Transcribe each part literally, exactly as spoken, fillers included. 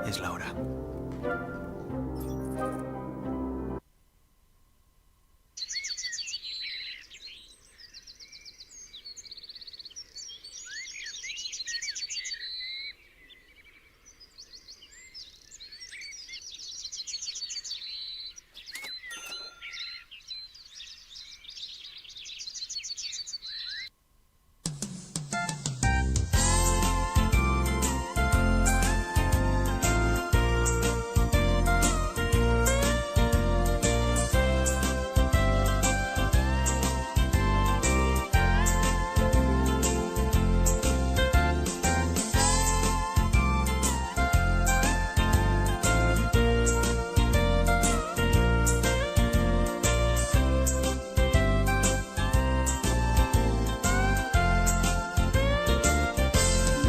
Es la hora.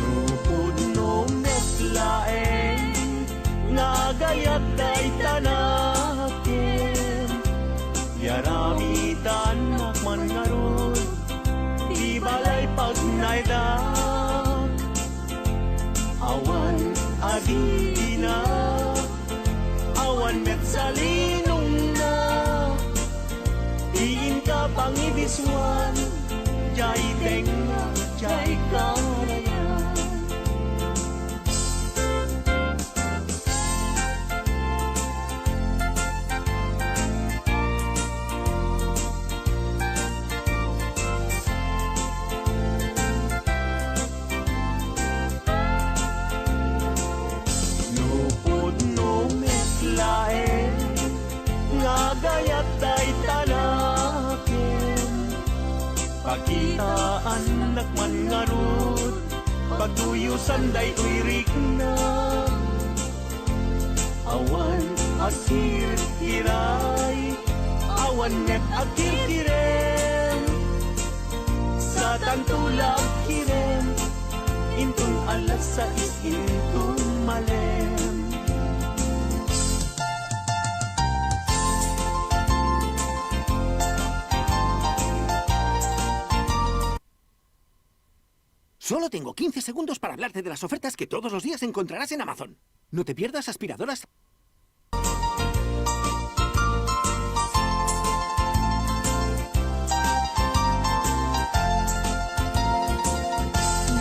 No pudno met laeng nga agayat dayta nakem, yaramidannak man ngarud ti balay pagnaedak. Awan adina, awan met salinongna, ti inka pangibisuan, diay tengnga, diay karayan. No pudno met laeng nga agayat dayta nakem, pakitaannak man ngarud, pagduyosan daytoy rikna. Awan agkirkiray, awan met agkirkirem. Satanto la agkirem, inton alas sais inton malem. Solo tengo quince segundos para hablarte de las ofertas que todos los días encontrarás en Amazon. No te pierdas aspiradoras.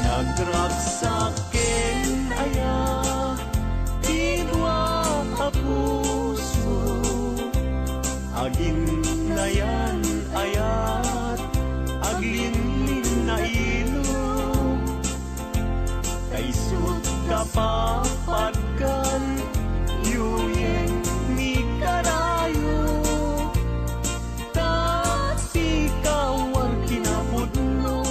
Nagragsak ken aya ti dua a puso, aginnayan-ayat, aglinglingnailog. Kaisut kapapadkan, yuyeng ni karayo. Ta sika awan kinapudno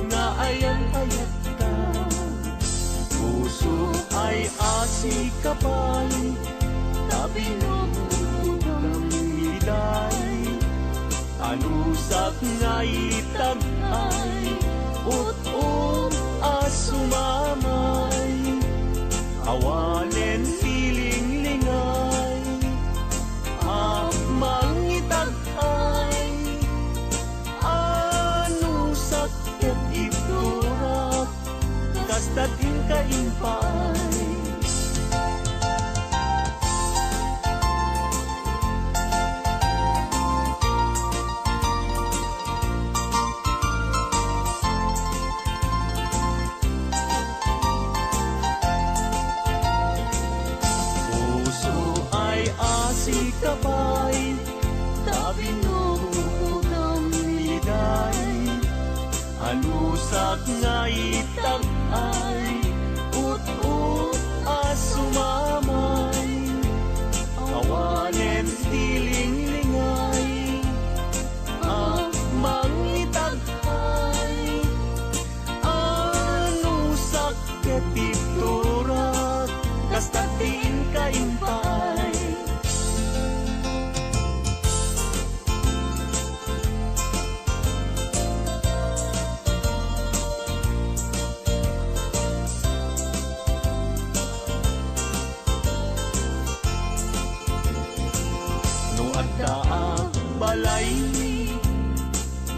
nga ayan-ayatka. Puso ay asi ka pay, ta binugam iday. Anusak nga itag-ay, ut-ot a sumamay. Awanen ti linglingay a mangitag-ay. Anusak ket ibturak, kasta ti inka impaay. Puso ay asi ka pay, ta binugam iday. Anusak nga itag-ay, ut-ot a sumamay. Awanen ti linglingay a mangitag-ay. Anusak ket ibturak, kasta ti inka impaay. No addaak balaymi,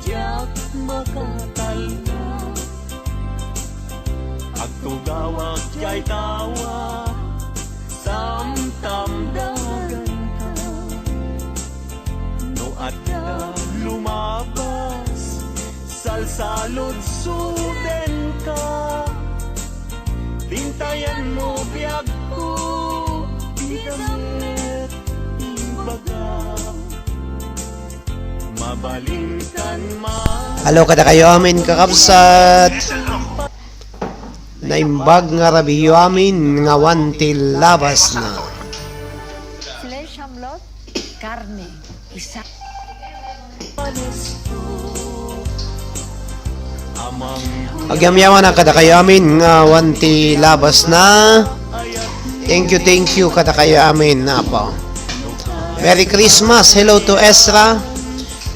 diak makatalna. Agtugawak diay Lugsodenka, bintayan mo biagko, dika met imbaga. Mabalinkan man. Hello kadakayo amin, kakabsat. Naimbag nga rabiiyo amin nga awan ti labasna. Sila Shamlot, karne, isa. Agyamyaman a kadakayo amin nga awan ti labasna. Thank you, thank you kadakayo amin, Apo. Merry Christmas. Hello to Ezra.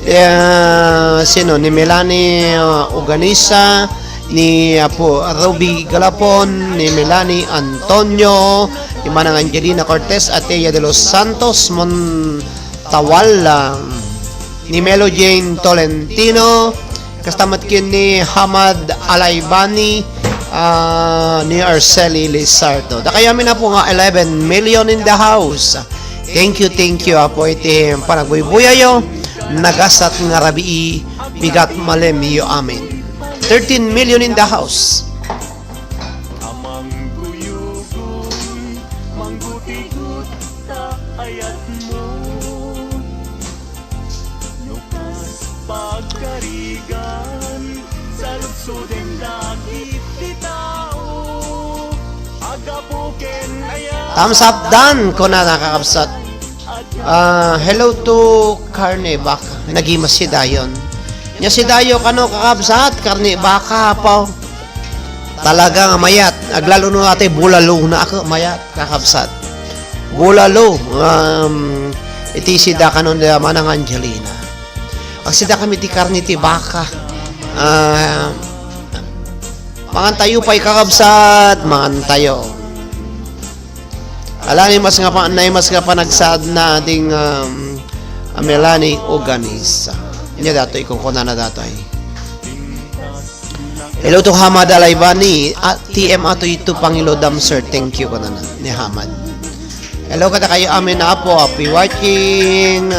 Eh, sino? Ni Melanie, uh, Uganisa, ni Apo Ruby Galapon, ni Melanie Antonio, ni Manang Angelina Cortez, Atea de los Santos, Montawal, ah, ni Melo Jane Tolentino, kasta met ken ni Hamad Alaibani, ah, ni Arceli Lizardo. Dakayo amin, Apo, nga eleven million in the house. Thank you, thank you, Apo, iti panagbuybuyayyo. Nagasat nga rabii, bigat malemyo amin. Thirteen million in the house. Mangguyugoy, manggutigot ta ayat mo. No kas pagkarigan, saludsoden dagiti tao. Agapu ken ayat. Thumbs up, Dan, kuna na, kakabsat. Ah, hello to Karne Baka. Nagima si Dayon. Nya si Dayo kano, kakabsat, karne baka, Apo. Talaga nga mayat. Aglalo no atay bulalo na ako, mayat, kakabsat. Bulalo, um, iti sida kanon da Manang Angelina. Agsida kami ti karne ti baka. Ah, mangan tayo pay, kakabsat, mangan tayo. Ala, naimas nga pa-, naimas nga panagsaad na ding, um, a Melanie Uganisa. Nya datoy, kunkunana datoy. Hello to Hamad Alaibani, ah, T M ato ito pangilodam, sir. Thank you, kunana ni Hamad. Hello, kadakayo amin, Apo. Happy watching.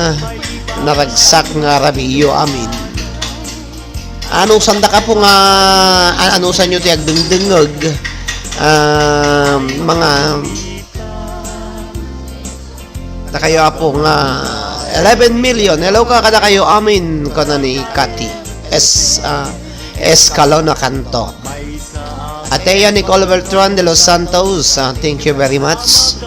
Naragsak nga rabiiyo amin. Anusan da ka po nga, a-, anusan nyo ti agdengdengeg, ah, mga, dakayo, Apo, nga eleven million. Hello ka, kadakayo amin, kuna ni Cathy S, ah, Escalona Canto. Atea Nicole Beltran de los Santos, ah, thank you very much.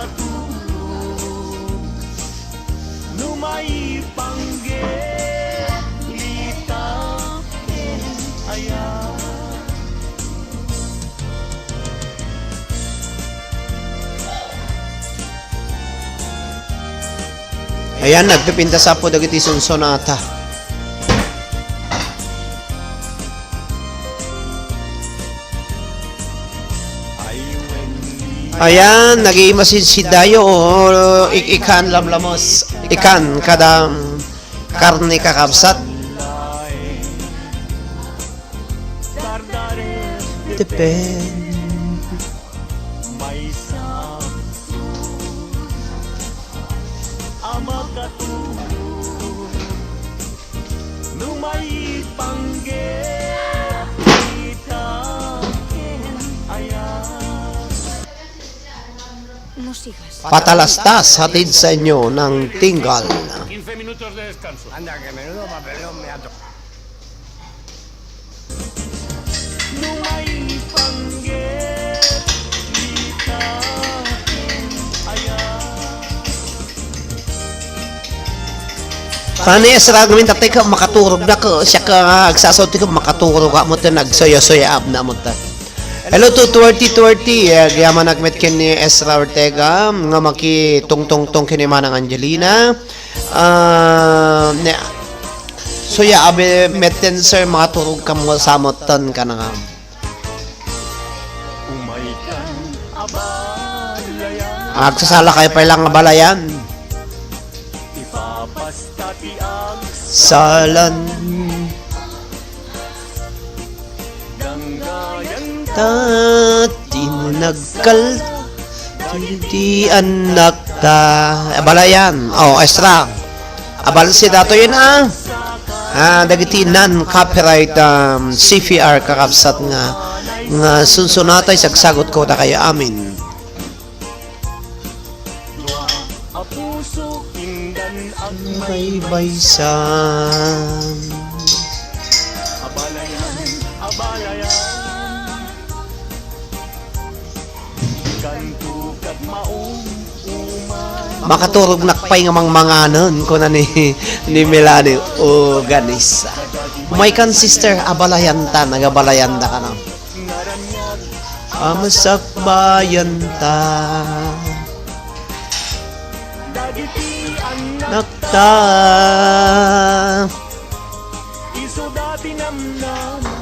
Ayan, nagpipintas, Apo, dagiti sunsonata. Ayan, nag-iima si, si Dayo, o, ik-, ikan lamlamos. Ikan, kada, mm, karne, kakabsat. Depend. No sigas. Patalastas, hatid sa inyo ng Tinggal. Quince minutos de descanso. Anda, que menudo papelón me ha tocado. Pani Ezra, gamin tatay ka, makaturog na ka, siya ka, agsasaw ti ka, makaturog ka mo, ten, agsoyo-soyo, ab na mo, ten. Hello to twenty twenty, eh, agyaman agmet ken ni Ezra Ortega, nga makitungtungtong ken ni Manang Angelina. Ah, ne, so ya, abi, metten, sir, makaturog ka mo, samotan ka na nga. Agsasala kayo pa ilang abalayan. Salan. Tati mo nagkal-, ti anak ta. Abalayan. Oh, extra. Abal si dato yun, ah. Ah, dagiti non-copyright, um, C P R kakabsat nga, nga sunsunatay, sagsagot ko dakayo amin. Baybaysan. Makaturognak pay nga mangmanganen, kuna ni, ni Melanie. O, ganis. Umay kan, sister, abalayan ta, nagabalayan da ka na. Amasakbayan ta. Nakta. Isu dati namnama,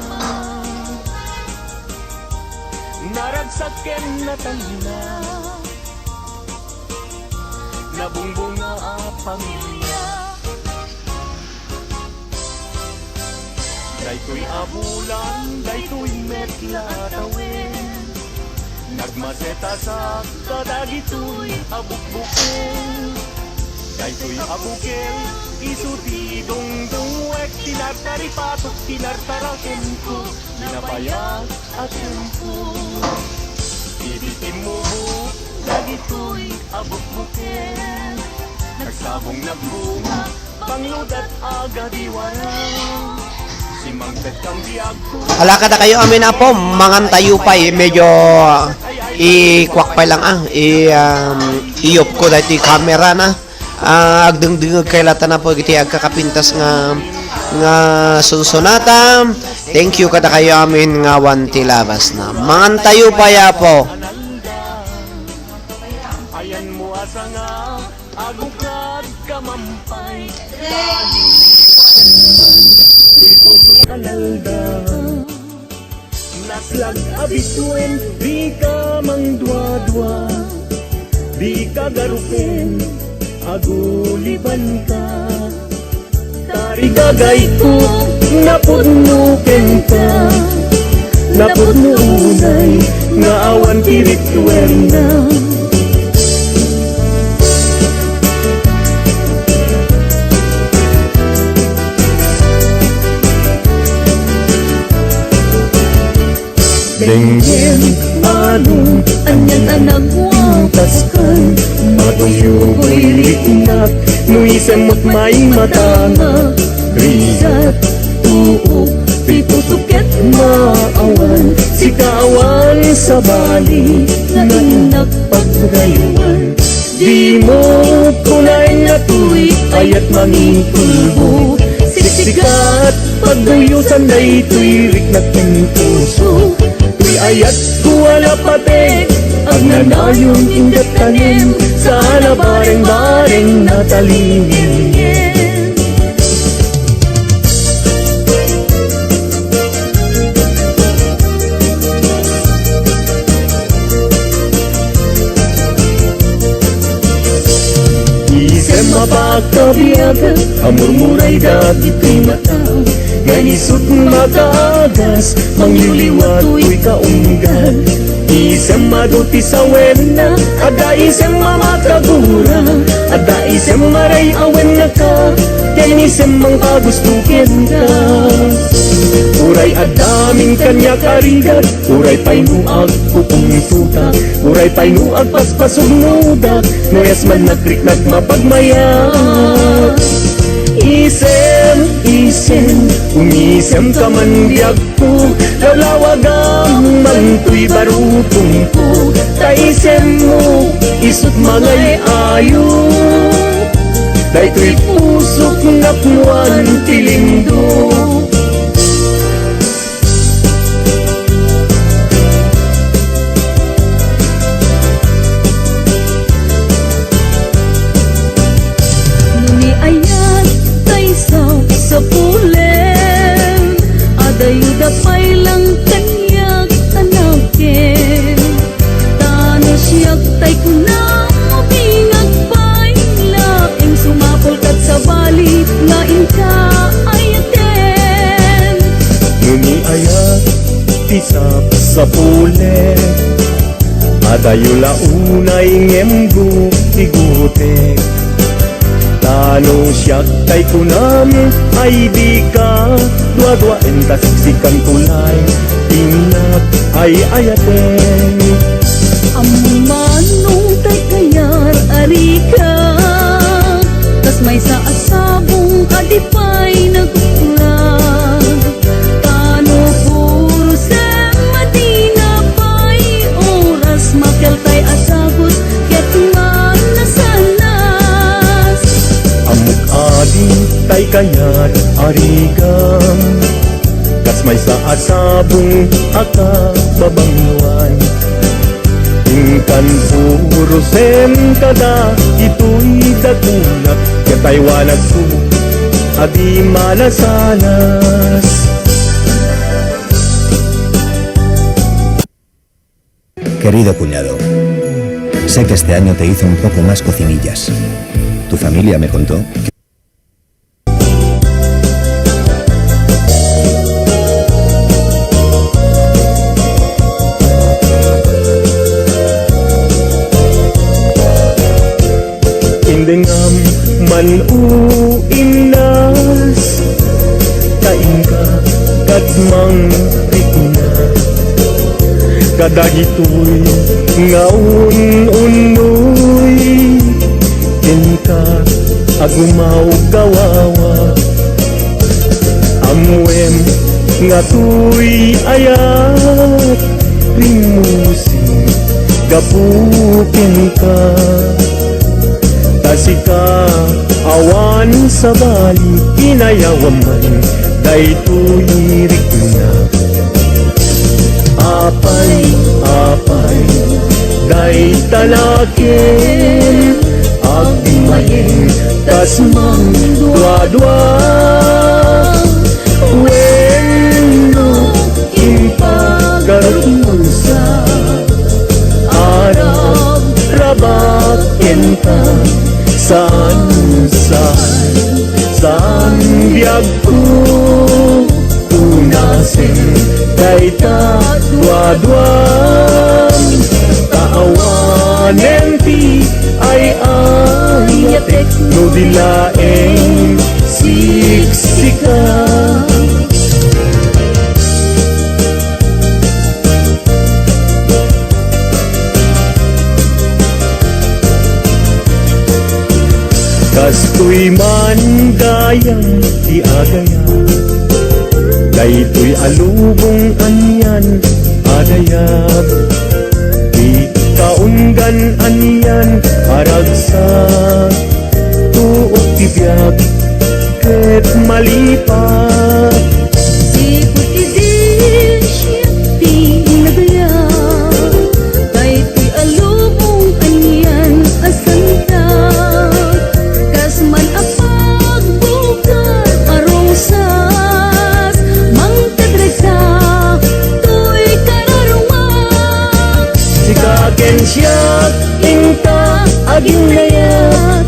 naragsak ken natalna, nabungbunga a pamilya. Daytoy a bulan, daytoy met la a tawen. Nagmasetasak kadagitoy a bukbuken. Daytoy a bukel, isu ti dungdungwek, ti nartaripatok, ti nartarakenko, nabayag a tiempo. Idi timmubok dagitoy a bukbuken, nagsabong nagbunga, pangludat a gadiwara. Simmangpet kan biagko. Ala, kadakayo amin, Apo, mangan tayo pay, medyo ikuak pay lang, ah, i, um, iyop ko daytoy camera na. Ah, agdengdengeg kay lata na po iti agkakapintas nga, nga sunsunata. Thank you kadakayo amin nga awan ti labas na. Mangan tayo pay, Apo. Ayan mo asa nga agukad ka mampay. Analda. Naslag a bituen, dika mangduadua, dika garuken, agulibanka. Tarigagayko, napudno kenka, napudno unay nga awan ti ritualna. Denggen, manong, anian a nagwapas kan, maduyugoy riknak, no isem met maimatanga, rigat, tuok, ti puso ket maawan, sika awan sabali, nga innak pagrayuan. Dimo kunaen nga tuy, ayat mangintulbo. Siksikat, pagduyosan daytoy riknak ken puso. Tuy ayat ko a napatek, agnanayon inggad tanem, saan a bareng-bareng natalinggen. Isem a pakabiag a murmuray dagitoy mata, nga isut' makaagas, mangliwliwa toy kaunggal. Isem adu ti sawenna, adda isem a makagura, adda isem a ray-awen naka, ken isem mangpagusto kenka. Uray adda amin kaniak a rigat, uray pay no agpupungtotak, uray pay no agpaspasugnodak, no yas man nagriknak mapagmayat. Isem, isem, umisemka man biag ko, lawlawagam man toy barukongko, ta isemmo, isut' mangay-ayo. Daytoy pusok napnoan ti lindo. No ni ayat tay sapsapulen, adayoda pay lang kaniak a nakem. Ta no siak tay kunam, mabingag pay laeng sumapul kad sabali nga inka ayaten. No ni ayat ti sapsapulen, adayo la unay ngem gutigutek. Ta Ano siak tay kunam ay dika duaduaen, ta siksikan tulay, dinak ay-ayaten. Ammom man no tay kayat a rikak, kas maysa a sabong a di pay naguklag. Tano puro sema, dina pay oras, makel tay a sagut ket manasanas. Ammok a di tay kayat a rikak, kas maysa a sabong a kababangloan. Inkan puro sem kada itoy dagunak, ket aywanakto a di manasanas. Querido cuñado, sé que este año te hizo un poco más cocinillas. Tu familia me contó que Indengam man, o innas, ta inka ket mangrikna kadagitoy nga un-unnoy kenka a gumawgawawa. Ammoem nga toy ayat, rimmusing gapu kenka. Ta sika, awan sabali, inayawam man daytoy rikna. Apay, apay, dayta nakem, agdimayen, kas mangduadua. Wenno, impagarupsa, arabrabak kenka, saan, saan, saan biagko. Punasen dayta duaduam, ta awanen ti ay-ayatek no di laeng siksika. Kastoy man gayam ti agayam, daytoy a lubong anian a dayag, ti kaunggan anian a ragsak, tuok ti biag ket malipat. Sipud idi siak ti nagayam, daytoy a lubong anian a sangkak, kas man a pagbukar a rosas, mangted ragsak toy kararua. Sika ken siak, inta aginnayat,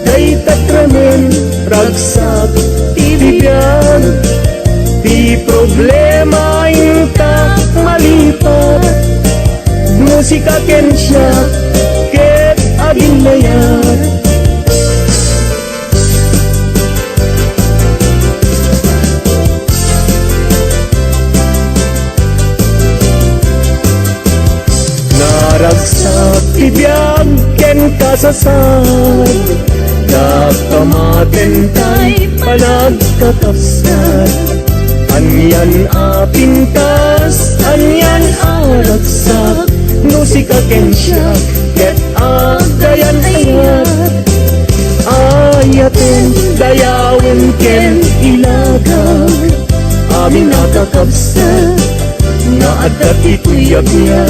dayta remen ragsak ti biag, ti problema inta malipat. No sika ken siak ket aginnayat. Naragsak ti biag ken kasasar, dakamaten tay panagkakabsat. Anian a pintas, anian a ragsak, no sika ken siak ket aggayan-ayat. Ayaten, dayawen ken ilaga, amin a kakabsat nga adda ti tuyabya.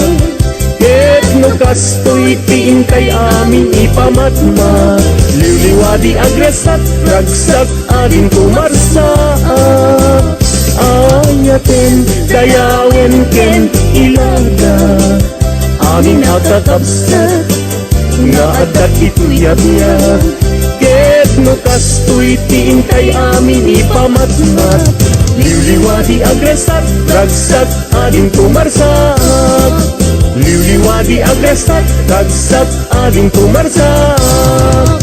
Ket no kastoy ti intay amin ipamatmat, liwliwadi, agragsak, ragsak, adinto marsaak. Ayaten, dayawen ken ilaga, amin a kakabsat nga adda ti tuyabya. Ket no kastoy ti intay amin ipamatmat, liwliwadi, agragsak, ragsak, adinto marsaak. Liwliwadi, agragsak, ragsak, adinto marsaak.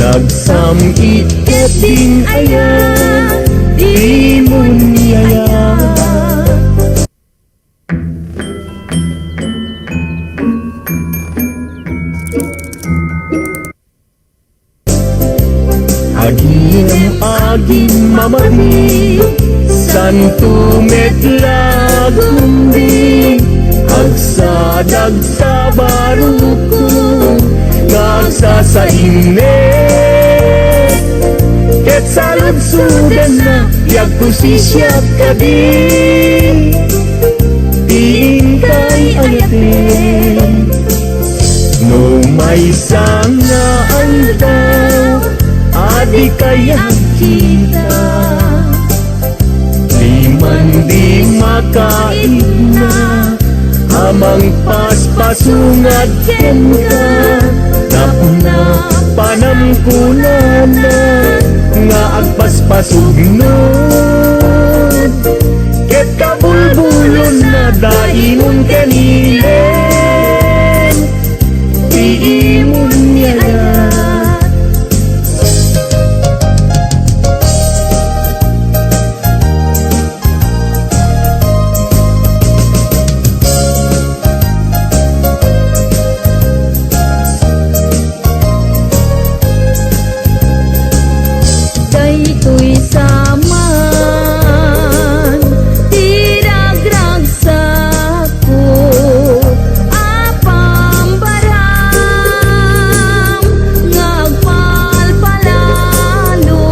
Agsam-it ket din aya, dimon ni aya. Agim-agim mamadi, santo met la agumdi, agsadagsa baruko, nga agsasainek, ket saludsodenna, ti agkusisiak kadi, ti inkay ayaten. No maysa nga aldaw a dikay agkita, diman di makaibna a mangpaspasungad kenka, tapno panamkunana nga agpaspasugno. Ket kabulbulonna, daimon ken ilen ti imon ni ayat. Daytoy sa man ti ragragsakko a pambaram nga agpalpalalo,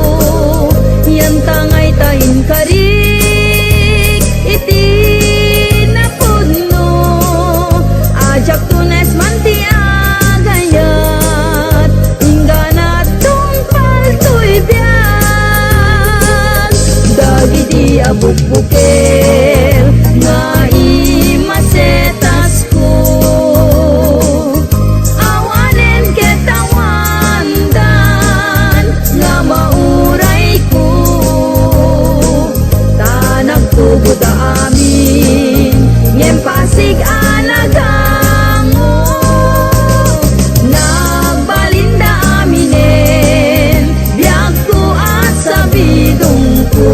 yantangay ta inkarik iti napudno. Ajak tunes man ti agayat, inggana tungpal toy biag. Dagiti abukbukel nga imasetasko, awanen ket awandan nga maurayko, ta nagtugotda amin, ngem pasig a nagango. Nagbalinda aminen, biagko a sabidongko.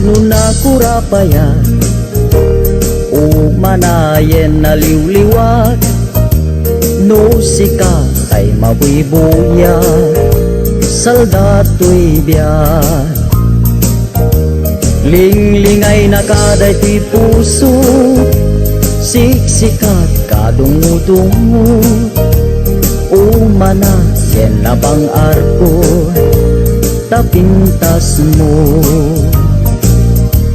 No nakurapayak, umanayen naliwliwak, no sika tay mabuybuyak, salda toy biag. Linglingaynaka daytoy puso, siksikat kadungudungo, umanayen nabang-arko, ta pintasmo.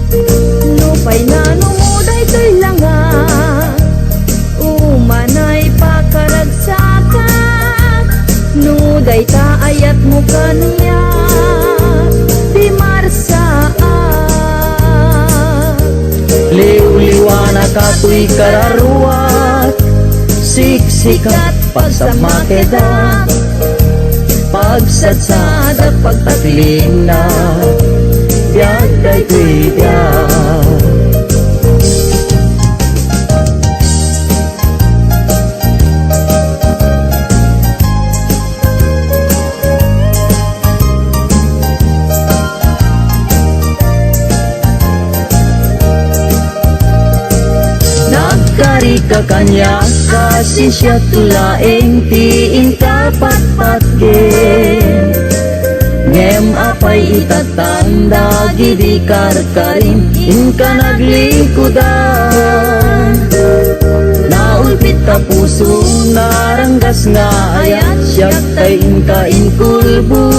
Nupay nanungo daytoy langa, umanay pakaragsatak. No dayta ayatmo kaniak, di marsaak. Liwliwanaka toy kararuak, siksikat pagsamakedak, pagsadsadak, pagtaklingna, biag daytoy biag. Nagkarika kaniak, kasinsiato laeng ti inka patpatgen. Ngem apay ita tan dagidi karkarim inka naglikudan. Naulpit ta puso, naranggas nga ayat, siak tay inka inkulbod.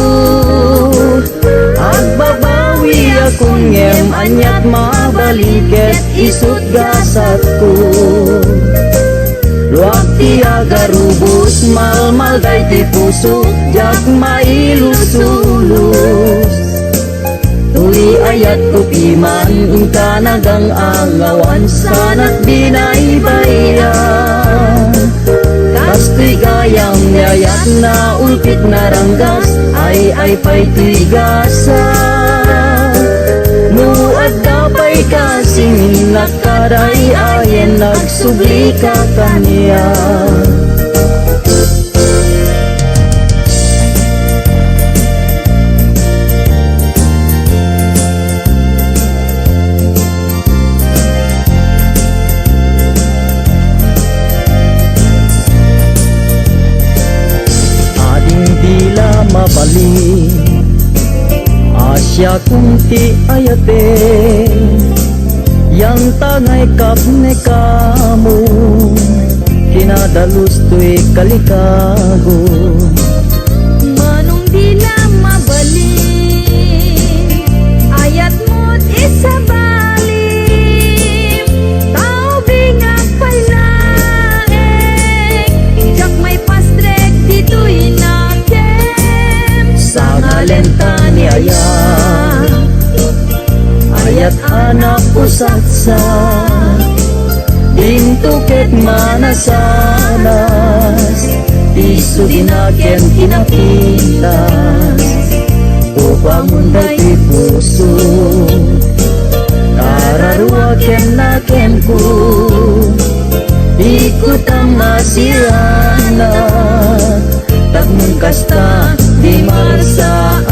Agbabawiakon ngem aniat mabalin ket isut' gasatko. Luag ti agarubos, malmalday ti puso, diak mailusulos. Toy ayatko piman, inka nagang-angawan, sanak binaybayan. Kastoy gayam ni ayat, naulpit, naranggas, ay-ay pay ti gasat. No adda pay kasinginak, kaday-ayen, agsublika kaniak. Ading dila mabalin, a siakon ti ayaten, yantangay kapne kamo, kinadalus toy kalikago. Manong dila mabalin, ayatmo't isabalin, tao bingag pay laeng, diak maipastrek ditoy nakem. Sangalen ta ni ayat, ayat a napusatsa, dinto ket manasanas, ti sudina ken kinapintas. Upamon daytoy puso, kararua ken nakenko, ikutam a sianak, tapno kasta, di marsaak.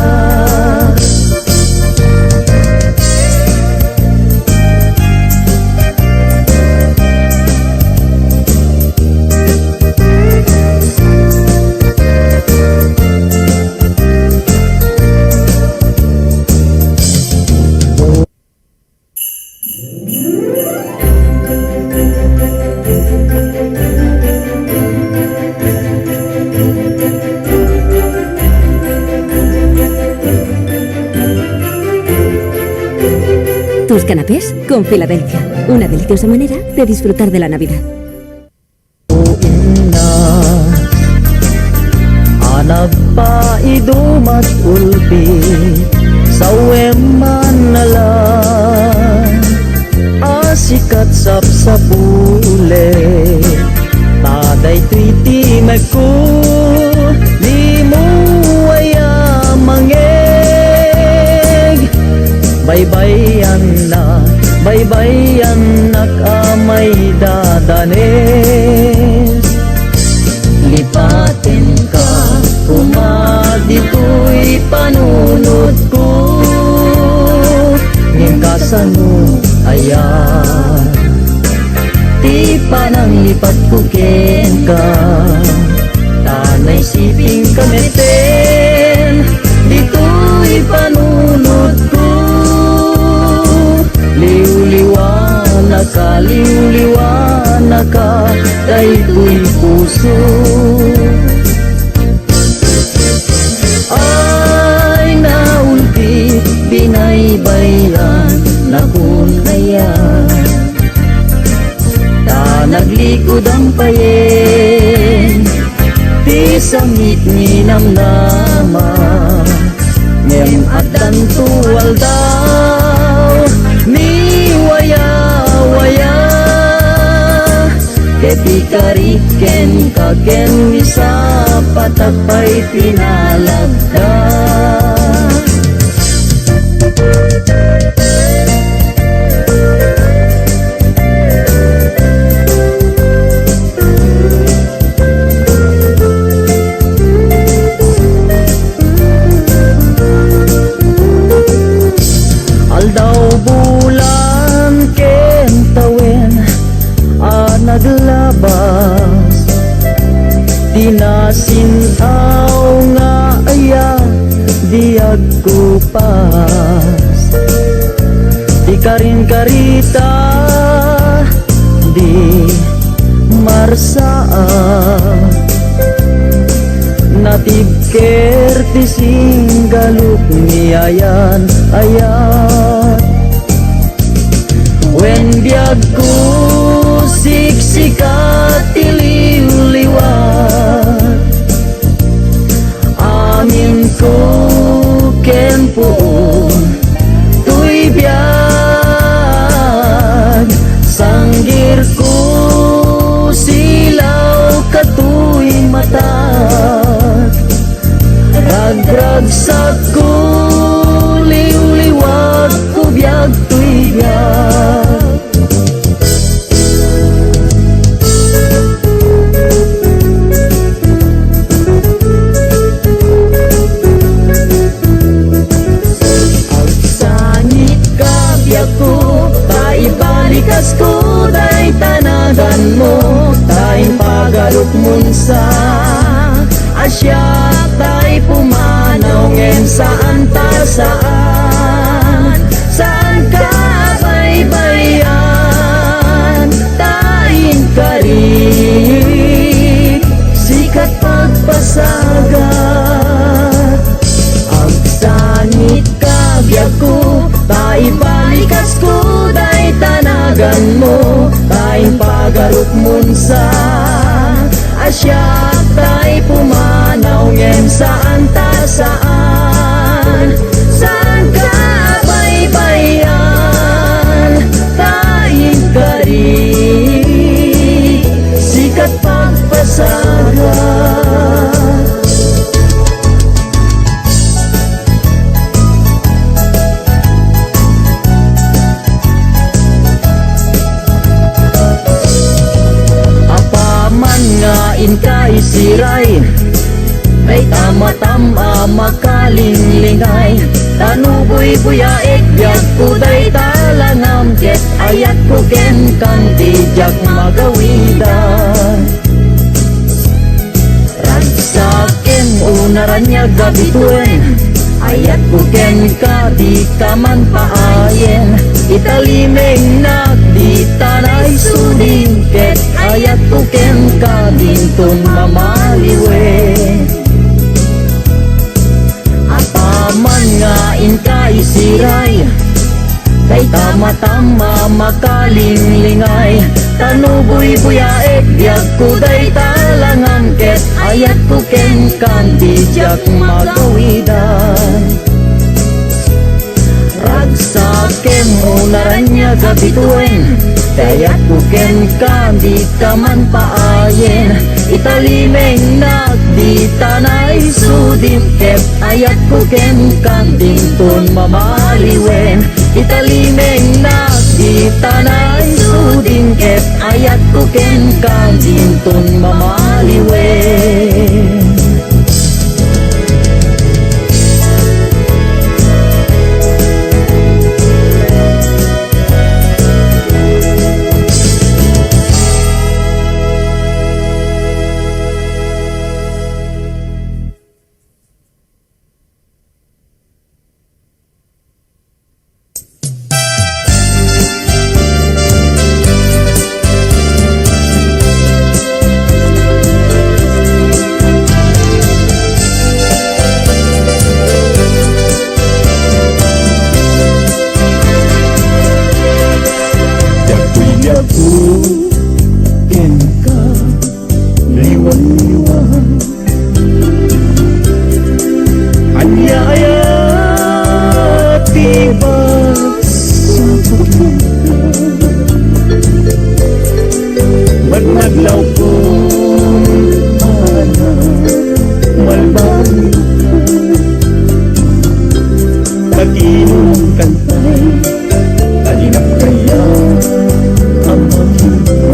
Tus canapés con Filadelfia, una deliciosa manera de disfrutar de la Navidad. Inna a nagpaidumat ulpi, sawem man nala a sikat sapsapulek. Ta daytoy ti mekko, dimo aya mangeg. Baybayanna, baybayannak a maidadanes. Lipatenka koma ditoy panunotko. Ngem ka Ano aya ti pananglipatko kenka? Ta naisipingka metten ditoy panunotko. Liwliwanaka, liwliwanaka daytoy puso. Ay, naulbit, binaybayan, nakun aya. Ta naglikudan payen ti sangit nga namnama. Ngem addanto aldaw, miwayawaya. Ket ikari kenka ken misapatak pay ti nalagda. Aldaw, bulan, ken tawen a naglabas, ti nasin-aw nga aya di agkupas. Ti karinkarita di marsaak, natibker ti singgalup ni ayan-ayat. Wen biagko, siksika ti liwliwa. Aminko ken puon toy biag, sanggirko, silawka toy matak. Ragragsakko, liwliwagko, biag toy biag. Agsangitka, biagko, ta ibalikasko dayta naganmo, ta impagarupmon sa a siak tay pumanaw ngem saan ta saan. Saanka a baybay-an, ta inkari sika pagpasagat. Agsangitka, biagko, ta ibalikasko dayta naganmo, ta impagarupmon sa a siak tay pumanaw ngem saan ta saan. Saanka a baybay-an, ta inkari sika pagpasagat. Apaman nga inka isiray dayta matam a makalinglingay, ta no buybuyaek biagko dayta langam, ket ayatko kenka diak magawidan. Ragsakem, o naraniag a bituen, ayatko kenka, dika man paayen. Italimengnak dita naisuding, ket ayatko kenka dinton mamaliwen. Apaman nga inka isiray dayta matam a makalinglingay, ta no buybuyaek biagko dayta langam, ket ayatko kenka diak magawidan. Ragsakem, o naraniag a bituen, ti ayatko kenka, dika man paayen. Italimengnak dita naisuding, ket ayatko kenka dinton mamaliwen. Italimengnak dita naisuding, ket ayatko kenka dinton mamaliwen. Taginong kantay, alinak kaya ang makita.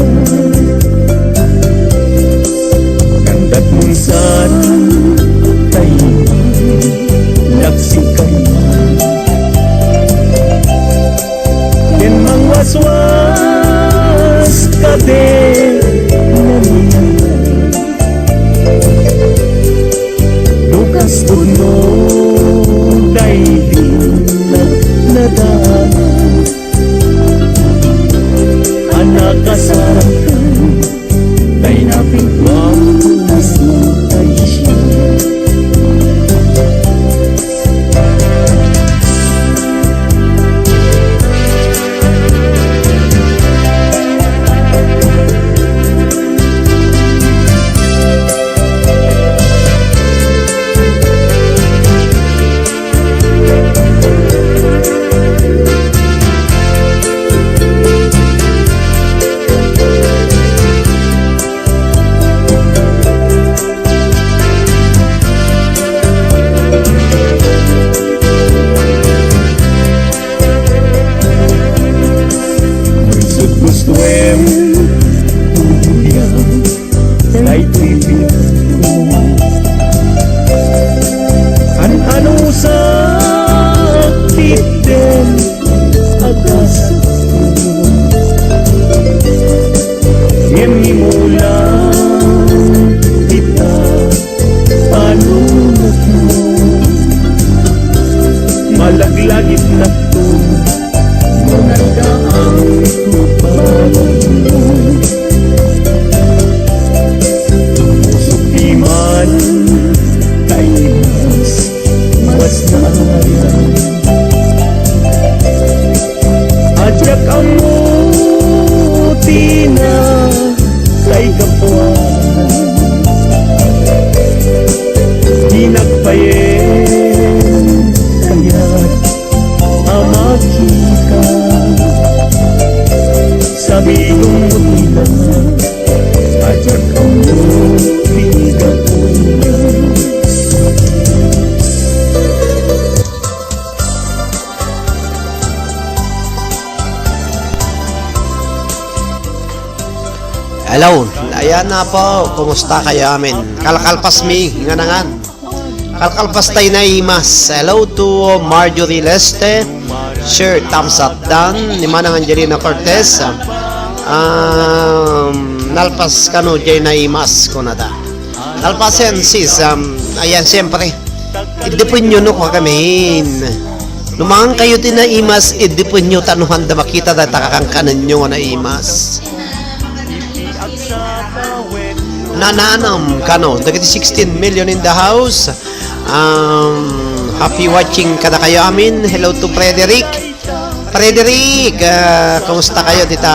Kandat mo sana, tayo, laksi kayo. Ken mangwaswas ka de, naniya. Bukas kuno daydi nagdadaan a nakasarangkan, tay napigwang nasintay siya. Gusto em, daytoy biag ko. An-ano sa titden a kasakko. Ngem imulang kita panunotmo. Malaglagipnakto no naddaang tupalanmo. Pusok di man kaimas, mas naaram. Diak ammo ti nakaigapuan. Di nagpayen kayat a makita. Sabiyon mo ti lang, diak ammo ti gapuna. Hello, ayan na po. Kumusta kayo amin? Kalkalpas mi, nga nangan. Kalkalpas tayo na imas. Hello to Marjorie Leste. Sure, thumbs up dan. Ni Manang Angelina Cortez. Um, nalpas kano jay na imas ko na ta. Nalpasen, sis. Um, ayan, siyempre. Iddipenyo no kakamin. Lumangan kayo ti naimas, iddipenyo ta no handa makita dayta kakankanenyo nga naimas. Nananam kano, dagiti sixteen million in the house. Um, happy watching kada kayo amin. Hello to Frederick. Frederick, ah, kumusta kayo dita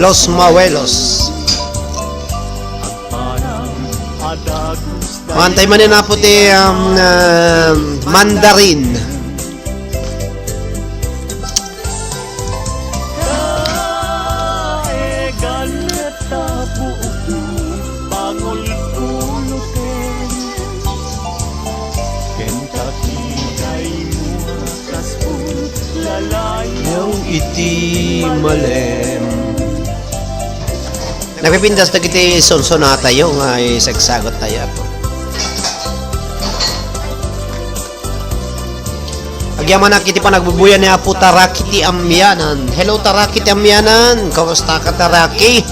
Los Mawelos? Mantay man yan po ti, um, um, Mandarin. Iti malem. Nagpipintas dagiti sunsuna tayo nga isagsagot tayo, Apo. Agyamanak iti panagbubuya ni Apo Taraki ti Amianan. Hello, Taraki ti Amianan. Kumusta ka, Taraki?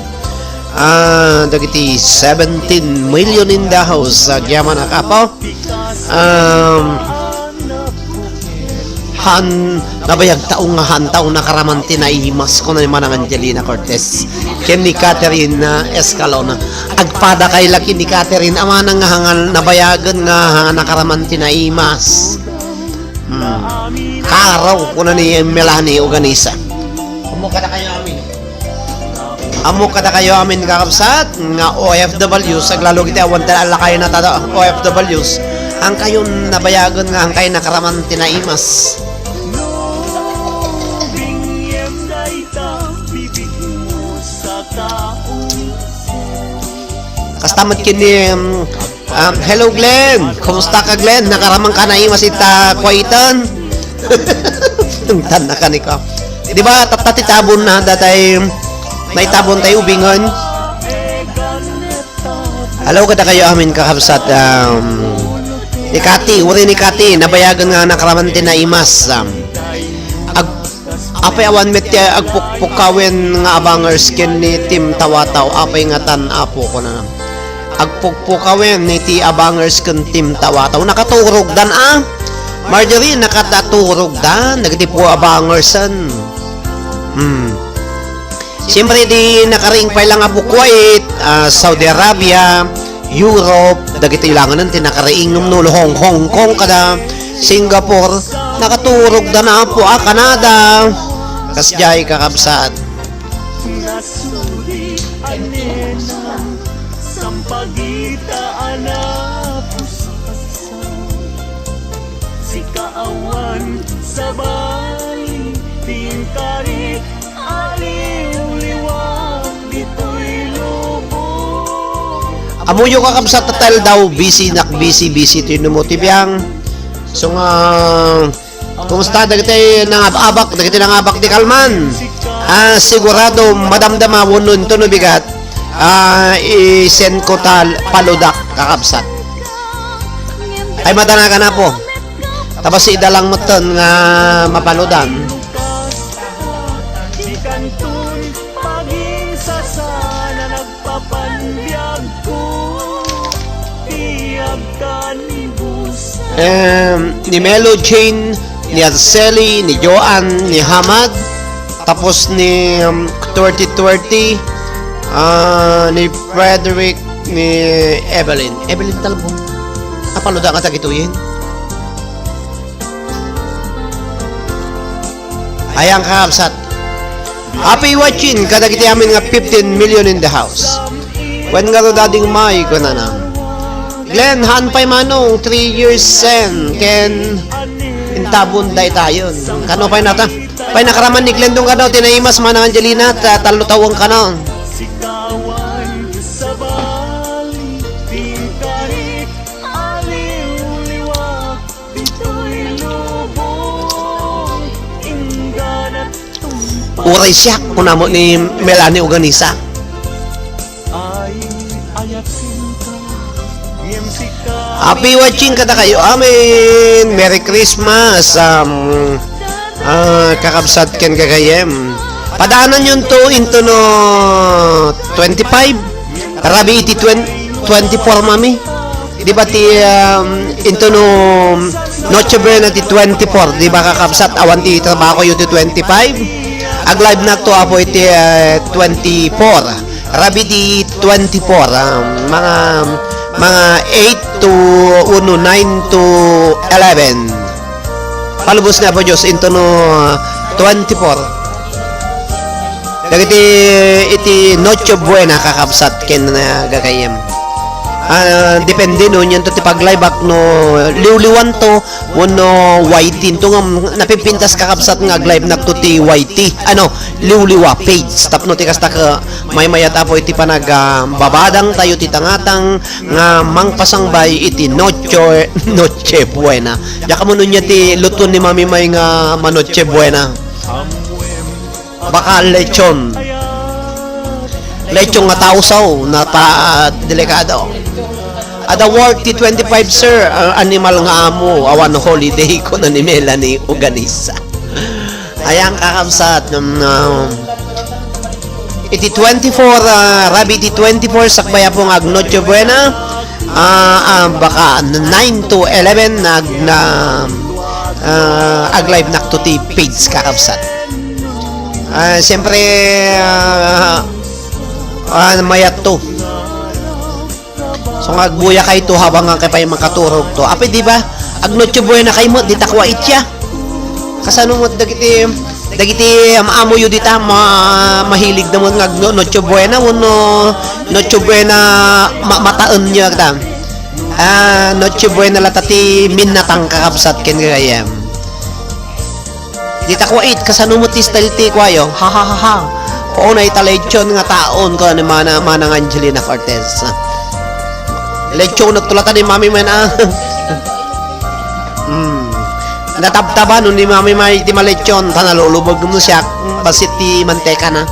Ah, dagiti seventeen million in the house. Agyamanak, Apo. Um, Han, nabayag tao nga han tao nakaraman ti naimas, kuna ni Manang Angelina Cortez ken ni Catherine, ah, Escalona. Agpada kay laki ni Catherine, amana nga hangal nabayagen nga hangal nakaraman ti naimas. Hmm. Karaw, kuna ni Melanie Organisa. Ammo kada kayo amin. Ammo kada kayo amin, kakabsat, nga O F Ws, aglalo iti awan ta alakay na tada O F Ws. Ang kayon nabayagan nga ang kayo nakaraman ti naimas. Kasta met ken ni, um, um, hello, Glenn. Kumusta ka, Glenn? Nakaraman ka naimas ita kuwaitan? Tungtan na kaniko. Di ba, tatta ti tabon na, datay, naitabon tayo ubingen. Hello, kada kayo amin kakabsat, um, ni Kati, uri ni Kati, nabayagan nga nakraman ti naimas, um, ag-, apay awan met ti agpukpukawen nga abangers ken ni Team Tawataw, apay nga tan, Apo, kunana. Agpukpukawen iti abangers ken Team Tawataw. Nakaturogdan, a? Marjorie, nakataturogdan. Dagiti po abangersen. Hmm. Siyempre, di nakariing pay lang a bukwait, ah, Saudi Arabia, Europe, dagiti langanan ti nakariing, no, Hong, Hong Kong, kada Singapore, nakaturogdan, Apo, a, Canada. Kasdiay, kakabsat. Nasudi a nenang sampagita a napusaksa. Sikaawan sabali, tingkari, aliwliwag ditoy lubong. Ammoyo, kakabsat, ta aldaw, busy nak, busy, busy ti numo ti biang. So nga, kumusta dagiti nangab-abak, dagiti nangabak ti kalman? Ah, sigurado madamdama wenno intono bigat. Ah, i-send ko ta paludak, kakabsat. Ay, madanagan, Apo. Tapos ida lang metten nga mapaludan. Papanbiagko ti agkanibus. Em, ni Melo Jane, ni Arceli, ni Joan, ni Hamad, tapos ni, um, twenty twenty, ah, ni Frederick, ni Evelyn. Evelyn Talbong. Apalo da nga tagituyen? Ayan, kakabsat. Happy watching kadagiti amin nga fifteen million in the house. Wen nga Dading May, kunana. Glenn, haan pay manong three years sen, ken intabon daytayon. Kano pay nata? Pay nakraman ni Glenn dong kano, tinaimas manang Angelina, ta-, tallo tawen kano. Sikawan, sabali, tingkari, aliwliwag. Uray siak, kuna met ni Melanie Uganisa. Happy watching kadakayo amin. Merry Christmas, um, ah, kakabsat ken gagayyem. Padaananyon to into no twenty-five. Rabii iti twen-, twenty-four, mami. Di ba ti, um, into no Noche Buena ti twenty-four, di ba, kakabsat, awan ti trabaho yu ti twenty-five? Ag-live nak to, Apo, iti, eh, twenty-four. Rabii ti twenty-four, um, mga, mga eight to, uno, nine to eleven. Palubos nga, Apo Dios, into no, uh, twenty-four. Dagiti iti Noche Buena, kakabsat ken, ah, gagayyem. Ah, depende no, nianto ti pag-live ak no liwliwan to wenno Y T to nga napipintas, kakabsat, nga ag-live nak to ti Y T. Ano, liwliwa page. Tapno ti kasta ka maymayat, Apo, iti panag, ah, babadang tayo ti tangatang nga mangpasangbay iti Noche, Noche Buena. Diak ammo no ania ti luton ni Mami May nga ma-Noche Buena. Baka lechon. Lechon nga tawsaw, napa-, delikado. Ada work ti twenty-five, sir. Ah, animal nga amo, awan holiday, kuna ni Melanie Uganisa. Ayan, kakabsat, um, um, iti twenty-four, ah, rabii iti twenty-four, sakbay, Apo, nga ag-Noche Buena. Ah, ah, baka nine to eleven nag-, na, ah, ag-live nak to ti page, kakabsat. Ah, siyempre, ah, ah, mayat to. So, nga agbuya kay to habang nga kay pay makaturog to. Apay, di ba? Ag-Noche Buena kay met, di ta kua itya. Kasano met dagiti, dagiti am-amoyo dita, ma-, mahilig naman nga ag-, Noche Buena, wenno Noche Buena ma-, mataen niya ta. Ah, Noche Buena lata ti minnatang, kakabsat, ken gagayyem. Di ta kua it, kasano met ti style ti kuayo? Ha, ha, ha, ha. Oo, na ita lechon nga taon ko ni Mana, Manang Angelina Cortez. Lechon, nagtulatan ni Mami May, ah. Hmm. Natabtaban no ni Mami May ti malechon, ta nalulubog no siak, bassit ti mantekana.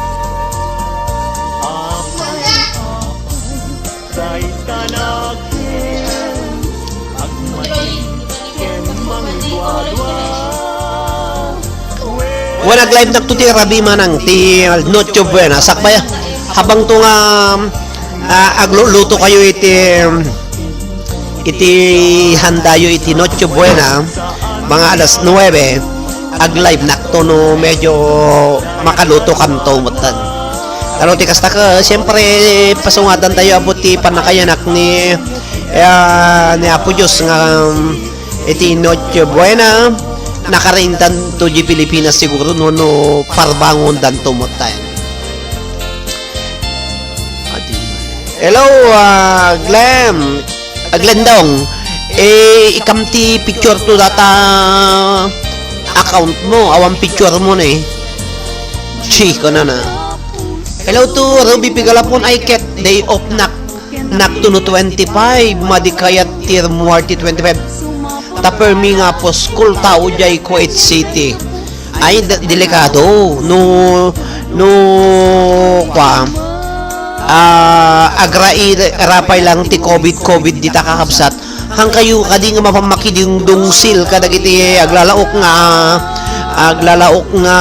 Wen, ag-live nakto ti rabii manang ti Noche Buena. Sakbay, habang to nga, ah, agluluto kayo iti, iti handayo iti Noche Buena, mga alas nuebe, ag-live nakto no medyo makaluto kanto metten. Pero ti kasta ka, siyempre, pasungadan tayo, apo ti pannakayanak ni, ah, ni Apo Dios nga, um, iti Noche Buena, nakariingdanto di Pilipinas siguro no, no parbangondanto metten. Adi. Hello, ah, Glenn. Ah, Glendong. Eh, ikam ti picture to data account mo. Awan picture mo ni. Chi, kunana. Hello to Ruby Pigalapon. Ay, ket day off nak. Nakto no twenty-five, madi kayat ti rummuar ti twenty-five. Ta permi nga puskol tao diay Kuwait City. Ay, de-, delikado. No, no, kwa, ah, agraira pay lang ti covid, covid dita kakabsat. Hangkayo kadi nga mapamakidungdungsil kadagiti aglalaok nga, aglalaok nga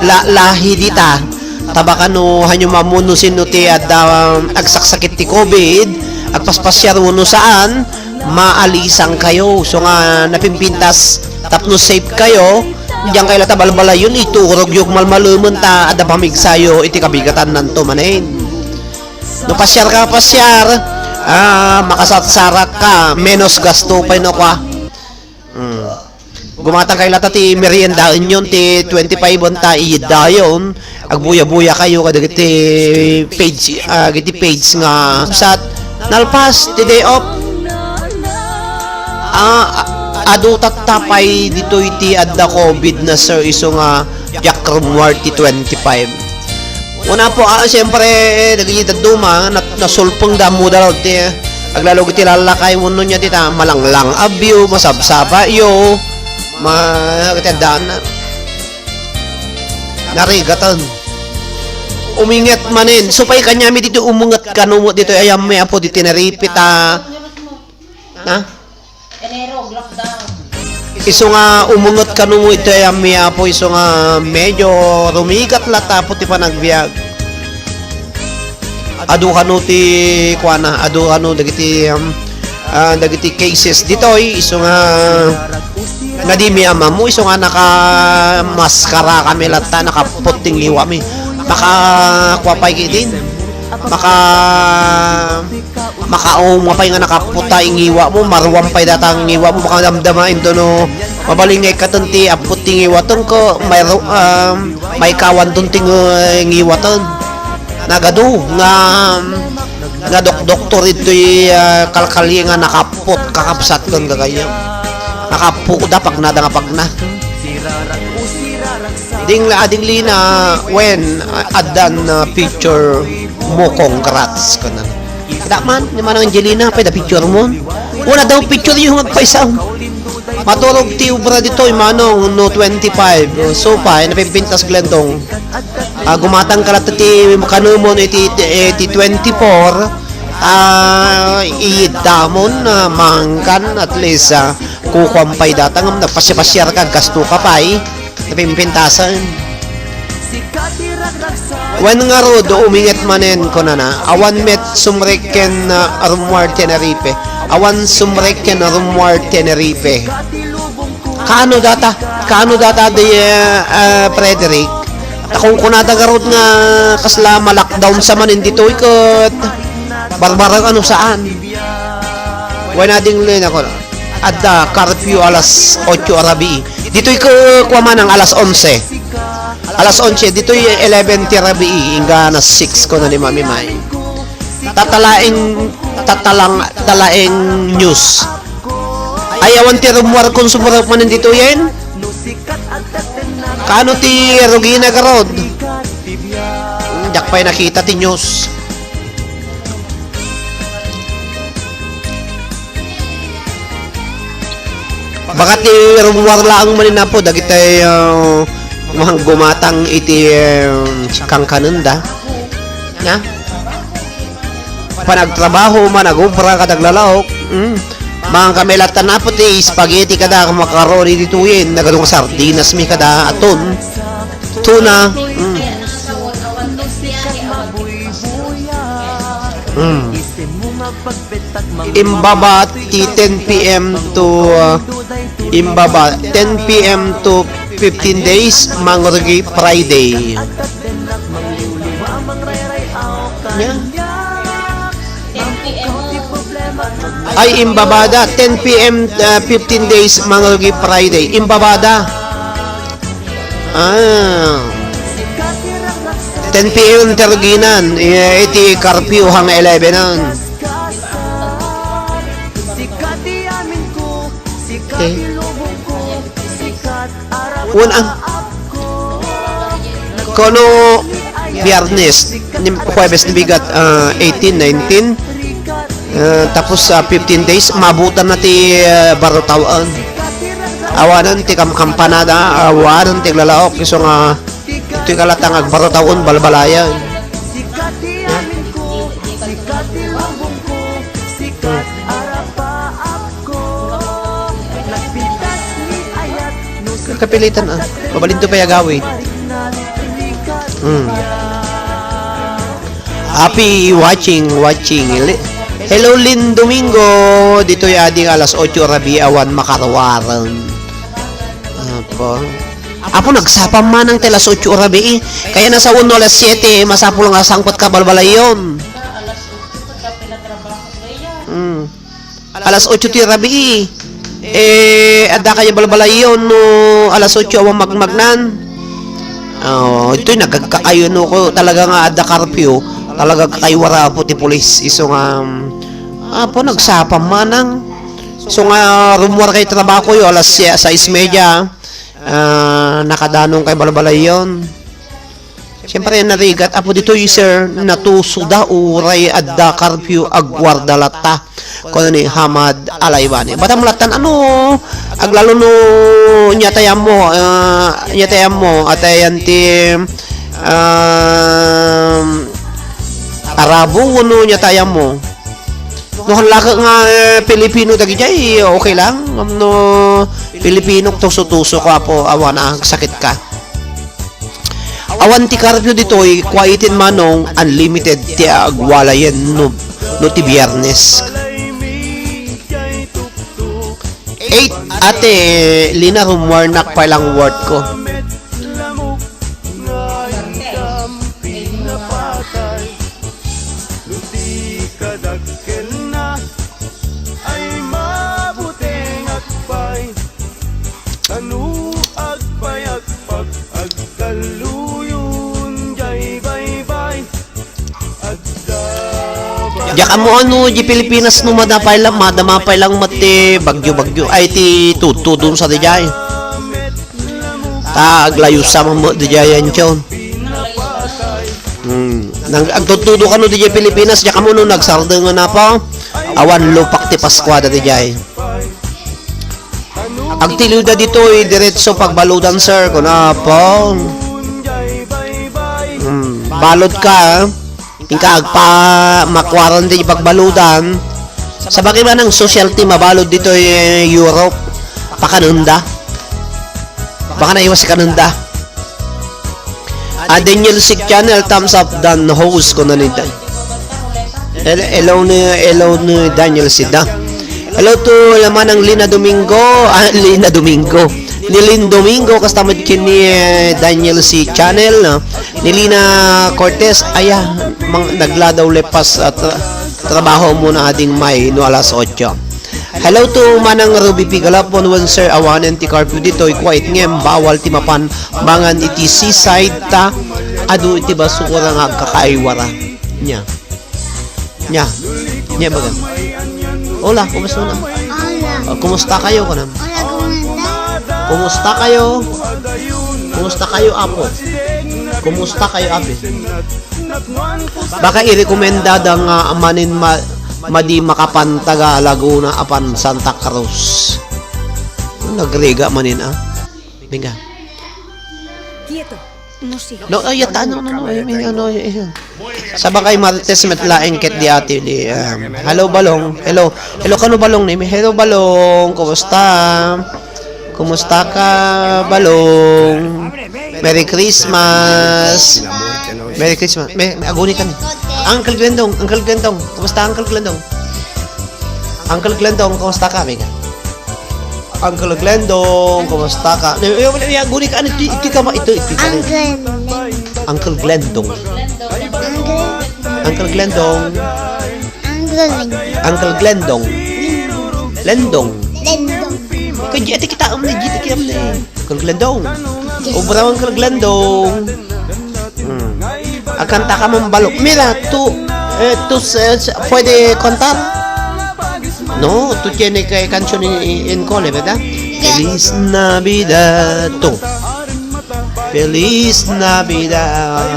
la-, lahi dita. Ta baka no, hanyo maammo no sino ti adda, um, agsaksakit ti covid, agpaspasiar wenno saan, maalisan kayo. So nga napimpintas tapno safe kayo, diyan kayo latta balbalayon, iturog yo malmalemen ta adda pamigsayo iti kabigatannanto manen. No pasiar ka, pasiar, ah, makasarsarak ka, menos gasto pay no kwa. Mm. Gumatang kayo latta ti meriendaenyon ti twenty-five ta idayon. Agbuya-buya kayo kadagiti page, ah, dagiti page nga sat nalpas ti day off. Ah, a-, adu tatta pay ditoy ti adda covid na, sir, isu nga diak rummuar ti twenty-five. Una po, ah, siyempre, dagiti dadduma, nat-, nasulpeng da ammo da ti aglalo iti lalakay wenno nia dita, malanglang a view, masabsabayo, ma-, iti addaan na. Narigatan. Uminget manen. Supay kaniami ditoy umunget kano met ditoy ayam mi apo ditoy Tenerife ta. Na? Enero, lockdown. Isu nga umunget kano mo iti ayam mi apo, isu nga medyo rumigat latta apo ti panagbiag. Adu kano ti kuana, adu kano dagiti, um, ah, dagiti cases ditoy, isu nga, nga di mi ammo, isu nga nakamaskara kami latta, nakappot ti ngiwa mi. Maka, kua pay kitin? Maka, makaum nga pay nga nakaputa ingiwa mo, maruam pay data ang ngiwa mo, makadamdama into no, mabalin nga ikatan ti aput ti ngiwa ton ko, may ru-, um, may kawan ton ti ngu-, ngiwa ton. Nagadu nga, nga dok-, doktor ito'y, ah, kalkali nga nakaput, kakabsat ton gagayam. Nakapu da, pagna da nga pagna. Ding la, ading lina, when, ah, addan, ah, picture mo, congrats, kana. Kada man, ni Manang Angelina, pay da picture mo. Wala daw picture yung agpaisaw. Maturog ti obra ditoy, Manong, no twenty-five. So, pa, eh, napimpintas Glendong. Ah, gumatang ka latta ti kanumon iti, iti twenty-four. Ah, idamon, ah, mangkan, at least, ah, kukuam pay data, ngem nagpasiar-pasiar ka, gasto ka pay. Napimpintasan. Wen ngarud, uminget manen, kunana, awan met sumrek ken, ah, rummuar Tenerife. Awan sumrek ken rummuar Tenerife. Kaano data? Kaano data di, ah, ah, Frederick? Ta kunkunada garud nga kasla ma-lockdown sa manen ditoy ket Barbara ano saan? Wen adinglen ako. Adda curfew alas otso a rabii. Ditoy ko kuamanang alas onse. Alas onse, ditoy eleven ti rabii, inggana six ko na ni Mami May. Tatalaeng, tatalang, talaeng news. Ay, awan ti rummuar kon sumurot manen ditoyen. Kaano ti rugina garud? Hmm, diak pay nakita ti news. Baka ti rummuar laeng manen, Apo, dagitay, ah, gumatang iti, ah, kankanenda. Na? Panagtrabaho man, agobra, kada aglalaok. Mm. Mangan kami latta, Apo, ti spaghetti kada macaroni ditoyen. Nagadu nga sardinas mi kada aton. Tuna. Mm. Mm. Imbaba ti ten P M to, uh, imbaba ten P M to fifteen days, Mangrove Friday. Yeah. Ay, imbabada, ten P M, uh, fifteen days, Mangrove Friday. Imbabada. Ah. Ten P M ti ruginan, eh, iti curfew hang eleven an. Okay. Wen, ah, kuno Biyernes, ni, Huwebes ni bigat, ah, eighteen, nineteen, ah, tapos, ah, fifteen days, maabutan na ti, ah, barutaw-an. Awanen ti kamkampanada, awanen ti aglalaok, isu nga, itoy kalata nga agbarutaw-an, balbalayan. Kapilitan, ah. Mabalinto pay agawid. Mm. Happy watching, watching. Li-, hello, Lin Domingo. Ditoy ading alas otso rabii awan makaruaren. Apo. Apo, nagsapam manang ti alas otso rabii. Kaya nasa uno alas siete, masapul nga sangpet ka balbalayon. Mm. Alas otso ti rabii. Eh, adda kayo balbalayon no alas otso awan magmagnan. Oh, itoy nagkakayo no ko talaga nga adda curfew. Talaga kakaiwara po ti pulis. Isu nga, um, apo, nagsapam manang. So nga, rumuar kay trabaho yo alas sie-, sais media. Ah, nakadanong kay balbalayon. Siyempre, narigat, Apo, ditoy, sir, natuso da, uray adda curfew, agwarda latta. Kono ni Hamad Alaybani. Batam lattan, ano, aglalo no, nyatayam mo, ah, nyatayam mo, atayan ti, um, Arabo, no, nyatayam mo. No, hallaka nga, eh, Pilipino dagijay, okay lang. Ngem no, Pilipino, tuso-tuso ko, Apo, awan, ah, sakit ka. Awan ti curfew ditoy, kuaiten manong unlimited ti agwalayen no, no ti Biyernes. Eight, Ate Lina, rumuarnak pay lang worth ko. Ay mabutengak pay, kano agpayagpak, agtalluyon jay baybay. Adda ba- Diak ammo ano, di Pilipinas no madama pay lang, madama pay lang met ti bagyo-bagyo, ay ti tudtudon sa dijay. Ta aglayusa man met dijay yan, Chon. Hmm. Nang agtudtudo kano dijay Pilipinas, diak ammo no nagsardengen, Apo. Awan lupak ti Paskuada dijay. Agtiliwda ditoy, diretso pagbaludan, sir, kuno, Apo. Hmm. Balud ka, ah. Inka agpa-, makuaran ti pagbaludan. Sabagay manang social ti mabalud ditoy, eh, Europe. Pakanenda. Baka naiwas si kanenda. Ah, Daniel Sig Channel, thumbs up, Dan host, kuno ni Dan. Hel-, hello ni, hello ni Daniel Sig, ah. Hello to la Manang Lina Domingo, ah, Lina Domingo. Ni Lin Domingo, kasta met ken ni, eh, Daniel Sig Channel, no? Ni Lina Cortez, aya, mang-, nagladaw lepas at tra-, trabaho muna ading may no alas otso. Hello to Manang Ruby P. Galapon, wen sir, awanen ti curfew ditoy, kuwait ngem bawal ti mapan mangan iti seaside ta adu iti basura nga agkakaiwara. Nya. Nya. Nya baga. Hola, kumusta na? Hola. Oh, kumusta kayo, kanam? Hola, kumusta? Kumusta kayo? Kumusta kayo, Apo? Kumusta kayo, Apo? Baka irekomendada nga manen ma-, madi makapan taga Laguna apan Santa Cruz. Nagriga manen, ah. Mingga. Quieto. No sigas. No, ay, yata, no, no, no, ay, mingga, no, ay, ay. Sabagay, Martes met laeng ket di ati di, um, hello, Balong. Hello. Hello, kano, Balong, ni? Hello, Balong. Kumusta? Kumusta ka, Balong? Merry Christmas. Merry Christmas. May, may aguni ka ni. Uncle Glendong, Uncle Glendong. Kumusta, Uncle Glendong? Uncle Glendong, kumusta ka, amiga? Uncle Glendong, kumusta ka? Ay, ay, ay, aguni ka, ano, iti, iti ka ma-, ito, iti ka. Uncle Glendong. Uncle Glendong. Uncle Glendong. Uncle Glendong. Uncle Glendong. Lendong. Lendong. Kaya di kita am na, di kita am na. Uncle Glendong. Yes. Obra, Uncle Glendong. Hmm. Akanta ka man, Balong. Mira, tu, eh, tu, eh, pwede kantar? No, tu tiene que canción en, en cole, ¿verdad? Yes. Feliz Navidad, tu. Feliz Navidad.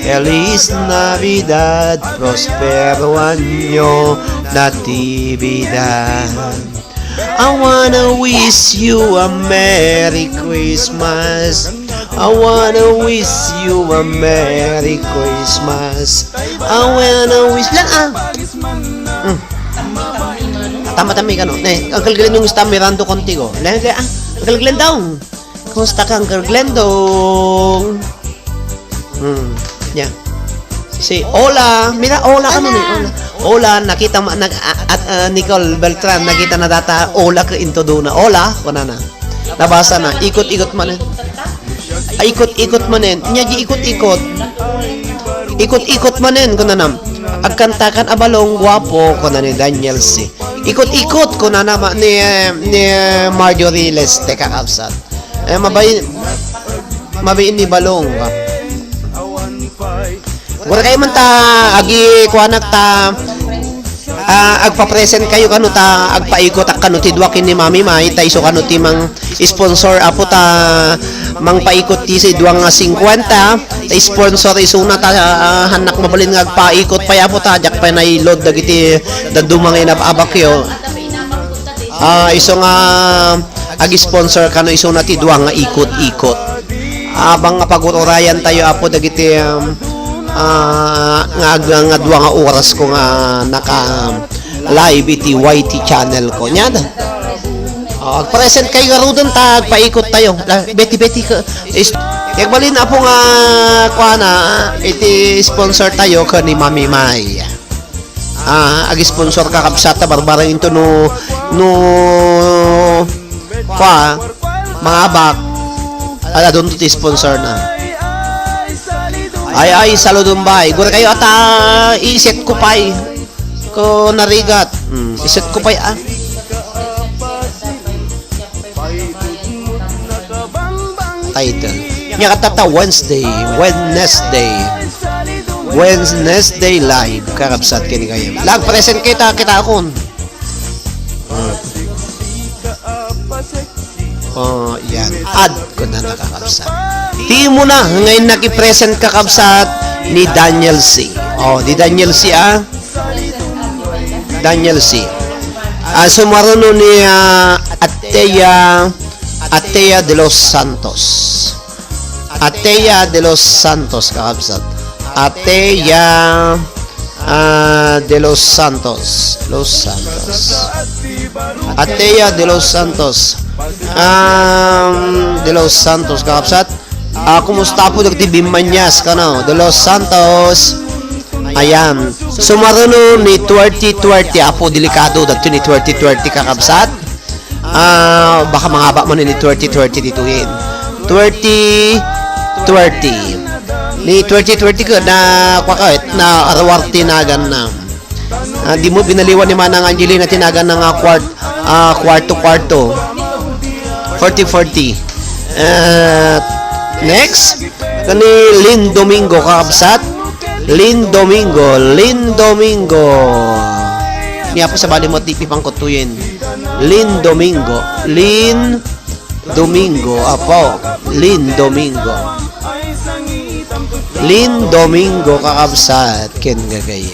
Feliz Navidad, prospero año, Natividad. I wanna wish you a Merry Christmas. I wanna wish you a Merry Christmas. I wanna wish lang, ah. Hmm. Tama, tama, ikaw, no? Ne, Uncle Glendong, esta mirando contigo. Le, le, ah, Uncle Glendong. Kumusta ka, Uncle Glendong? Hmm, yeah. Si Ola, mira, Ola ka man, eh, Ola. Ola, nakita ma-, nag-, a-, at, ah, Nicole Beltran, nakita na data, Ola ka into duna. Ola, kunana. Nabasa na, ikot-ikot manen. Ay, ikot-ikot manen. Nya di ikot-ikot. Ikot-ikot manen, kunana. Agkantakan a Balong, guapo, kuna ni Daniel C. Ikot-ikot, kunana ma-, ni, eh, ni, eh, Marjorie Leste, kakabsat. Eh, mabay-, mabiin ni Balong, ah. Gura kayo man ta, agi, kuanak ta, ah, agpa-present kayo kano ta, agpaikot ak kano ti dua ken ni Mami May, ta isu kano ti mang-sponsor, apo ta, mangpaikot ti si dua nga singkuenta, ta sponsor isuna ta, ah, hannak mabalin nga agpaikot pay, apo ta, diak pay nailod dagiti dadduma nga inab-abakyo. Ah, isu nga ag-sponsor kano isuna ti dua nga ikot-ikot. Abang nga pagururayan tayo, apo, dagiti, um, ah, nga, nga, nga dua nga oras ko nga naka-live iti Y T channel ko. Nya da. Oh, ag-present kayo garuden ta agpaikot tayo. La, Betty, Betty, ka, is, agbalin, apo, nga kuana, iti sponsor tayo ken ni Mami May. Ah, ag-sponsor, kakabsat, ta barbareng into no, no, kua, mangabak, adun ti sponsor na. Ay, ay, saludum bay. Gura kayo ata, iset ko pay. Ko narigat. Hmm, iset ko pay, ah. Title. Nya katata Wednesday, Wednesday. Wednesday live, kakabsat, ken kayo. Lag present kita, kita akon. Hmm. Oh, yan. Add ko na, nakakabsat. Ti mo na, ngayon naki-present, kakabsat, ni Daniel C. Oh, di Daniel C, ah. Daniel C. Ah, sumaruno ni, ah, Atea, Atea de los Santos. Atea de los Santos, kakabsat. Atea, ah, de los Santos. Los Santos. Atea de los Santos. Um, de los Santos, kakabsat. Ah, kumusta po dagiti bimmanias kano? De los Santos. Ayan. Sumaruno ni twenty twenty. Apo, delikado dagito ni twenty twenty, kakabsat. Ah, baka mangaba man ni twenty twenty ditoyen. Twenty twenty. Ni twenty twenty ka na, kwa ka, na arawar tinagan na. Ah, di mo binaliwan ni Manang Angelina tinagan na nga kwart-, ah, kwarto-kwarto. Forty forty. Ah, next, kani Lin Domingo, kakabsat. Lin Domingo, Lin Domingo. Ni apo sa bali mo, ti pipangkutuyen. Lin Domingo, Lin Domingo, apo. Lin Domingo. Lin Domingo, kakabsat, ken gagaye.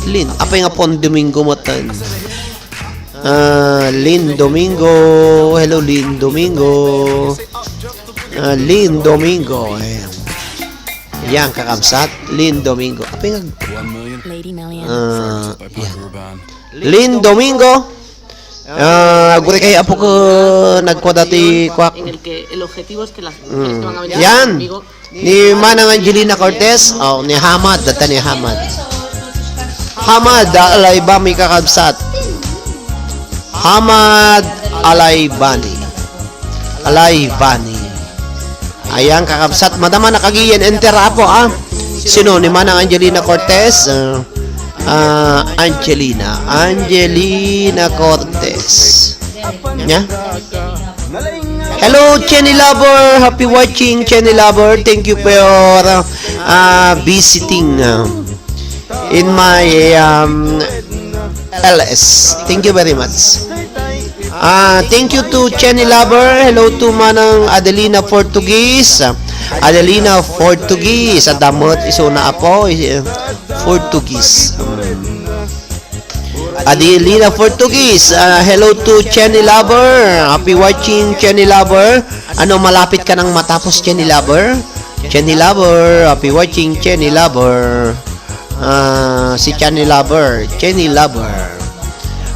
Lin, apay nga pon Domingo mo tan? Ah, Lynn Domingo. Hello, Lynn Domingo. Ah, Lynn Domingo. Ayan. Yan, kakabsat. Lynn Domingo. Apay nga, Lady Melian. Ah, yan. Lynn Domingo. Ah, guri kay apo ko nagkuha dati, kuak. En el que el objetivo es que las mujeres que van a venir conmigo. Yan. Ni Manang Angelina Cortez, oh, ni Hamad, data ni Hamad. Hamad, ah, Alaibani, kakabsat. Hamad Alaibani. Alaibani. Ayan, kakabsat. Madama na kagiyen, enter apo, ah. Sino? Ni Manang Angelina Cortez? Ah, ah, Angelina. Angelina Cortez. Nya? Hello, Chenny Lover. Happy watching, Chenny Lover. Thank you for, uh, visiting, um, in my, um, L S. Thank you very much. Ah, thank you to Chenny Lover. Hello to Manang Adelina Portuguese. Adelina Portuguese. Adda met isuna apo. Is-, Portuguese. Um, Adelina Portuguese, ah, hello to Chenny Lover. Happy watching, Chenny Lover. Ano, malapit ka nang matapos, Chenny Lover? Chenny Lover, happy watching, Chenny Lover. Ah, si Chenny Lover, Chenny Lover.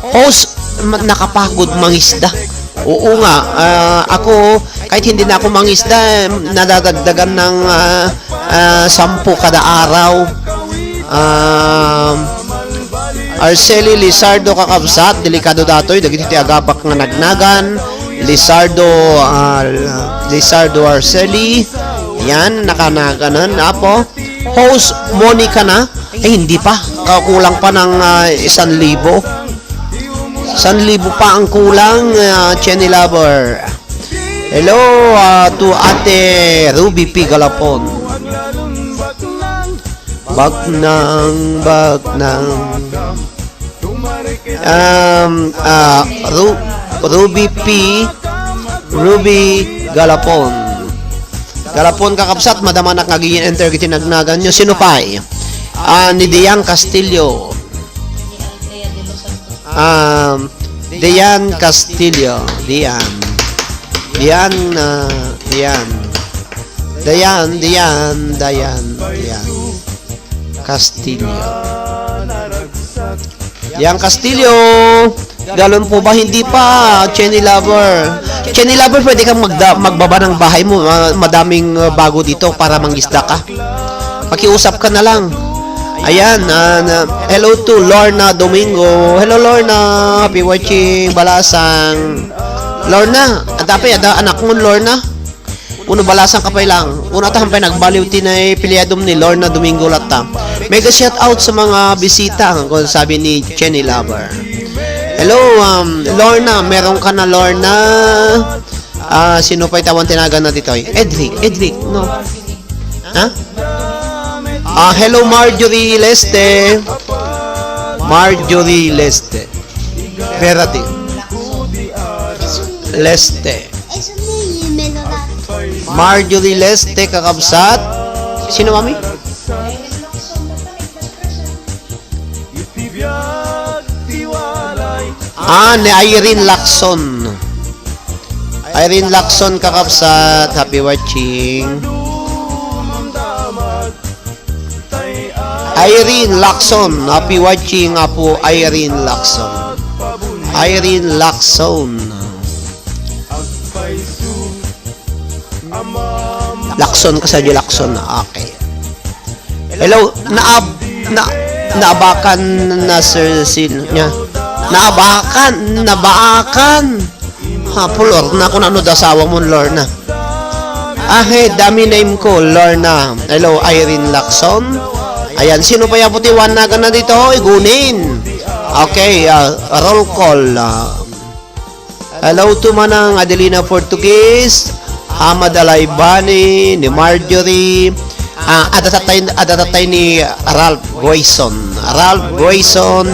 Host, ma-, nakapagod mangisda. Oo nga, ah, ako, kahit hindi na ako mangisda, nadadagdagan ng, ah, ah, sampu kada araw. Um, Arceli Lizardo, kakabsat, delikado datoy, dagiti ti agabak nga nagnagan. Lizardo, ah, Lizardo Arceli. Yan, nakanaganan, apo. Host Monica na. Ay, hindi pa. Kakulang pa ng, ah, isang libo. Isang libo pa ang kulang, ah, Chenny Lover. Hello, ah, to Ate Ruby P Galapon. Baknang, baknang. Um, ah, Ru-, Ruby P, Ruby Galapon. Galapon, kakabsat, madamanak nga agiyen enter iti nagnagan nyo. Sino pay? Ah, ni Diang Castillo. Um, Dian Castillo. Dian. Dian, ah, Dian. Dian, Dian, Dian, Dian. Castillo. Dian Castillo. Galon po ba? Hindi pa. Chenny Lover. Chenny Lover, pwede kang magda-, magbaba ng bahay mo. Ma-, madaming, uh, bago dito para mangisda ka. Pakiusap ka na lang. Ayan, ah, na, hello to Lorna Domingo. Hello, Lorna. Happy watching, Balasang. Lorna, adda pay, adda anak mo, Lorna? Uno, Balasang ka pay lang. Uno, atahan pay nagbaliw ti naipiliadom ni Lorna Domingo latta. Mega shout out sa mga bisita, kung sabi ni Chenny Lover. Hello, um, Lorna. Meron ka na, Lorna? Ah, sino pay tawan tinagan na ditoy? Edric, Edric, no? Ha? Ah, hello, Marjorie Leste. Marjorie Leste. Verati. Leste. Marjorie Leste, kakabsat. Sino, mami? Ah, ni Irene Lacson. Irene Lacson, kakabsat, happy watching. Irene Lacson, happy watching, Apo Irene Lacson. Irene Lacson. Lacson ka sa di Lacson. Okay. Hello, naab-, na-, naabakan na, Sir Sil-, niya. Naabakan, nabaakan. Ha, Lorna, kung ano da asawa mo, Lorna. Ah, hey, dami name ko, Lorna. Hello, Irene Lacson. Ayan, sino pa yapo ti wanagan na dito? Igunin. Okay, ah, roll call. Ah, hello to Manang Adelina Portuguese, Hamad Alaibani, ni Marjorie, ah, adda tatay, adda tatay ni Ralph Grayson. Ralph Grayson,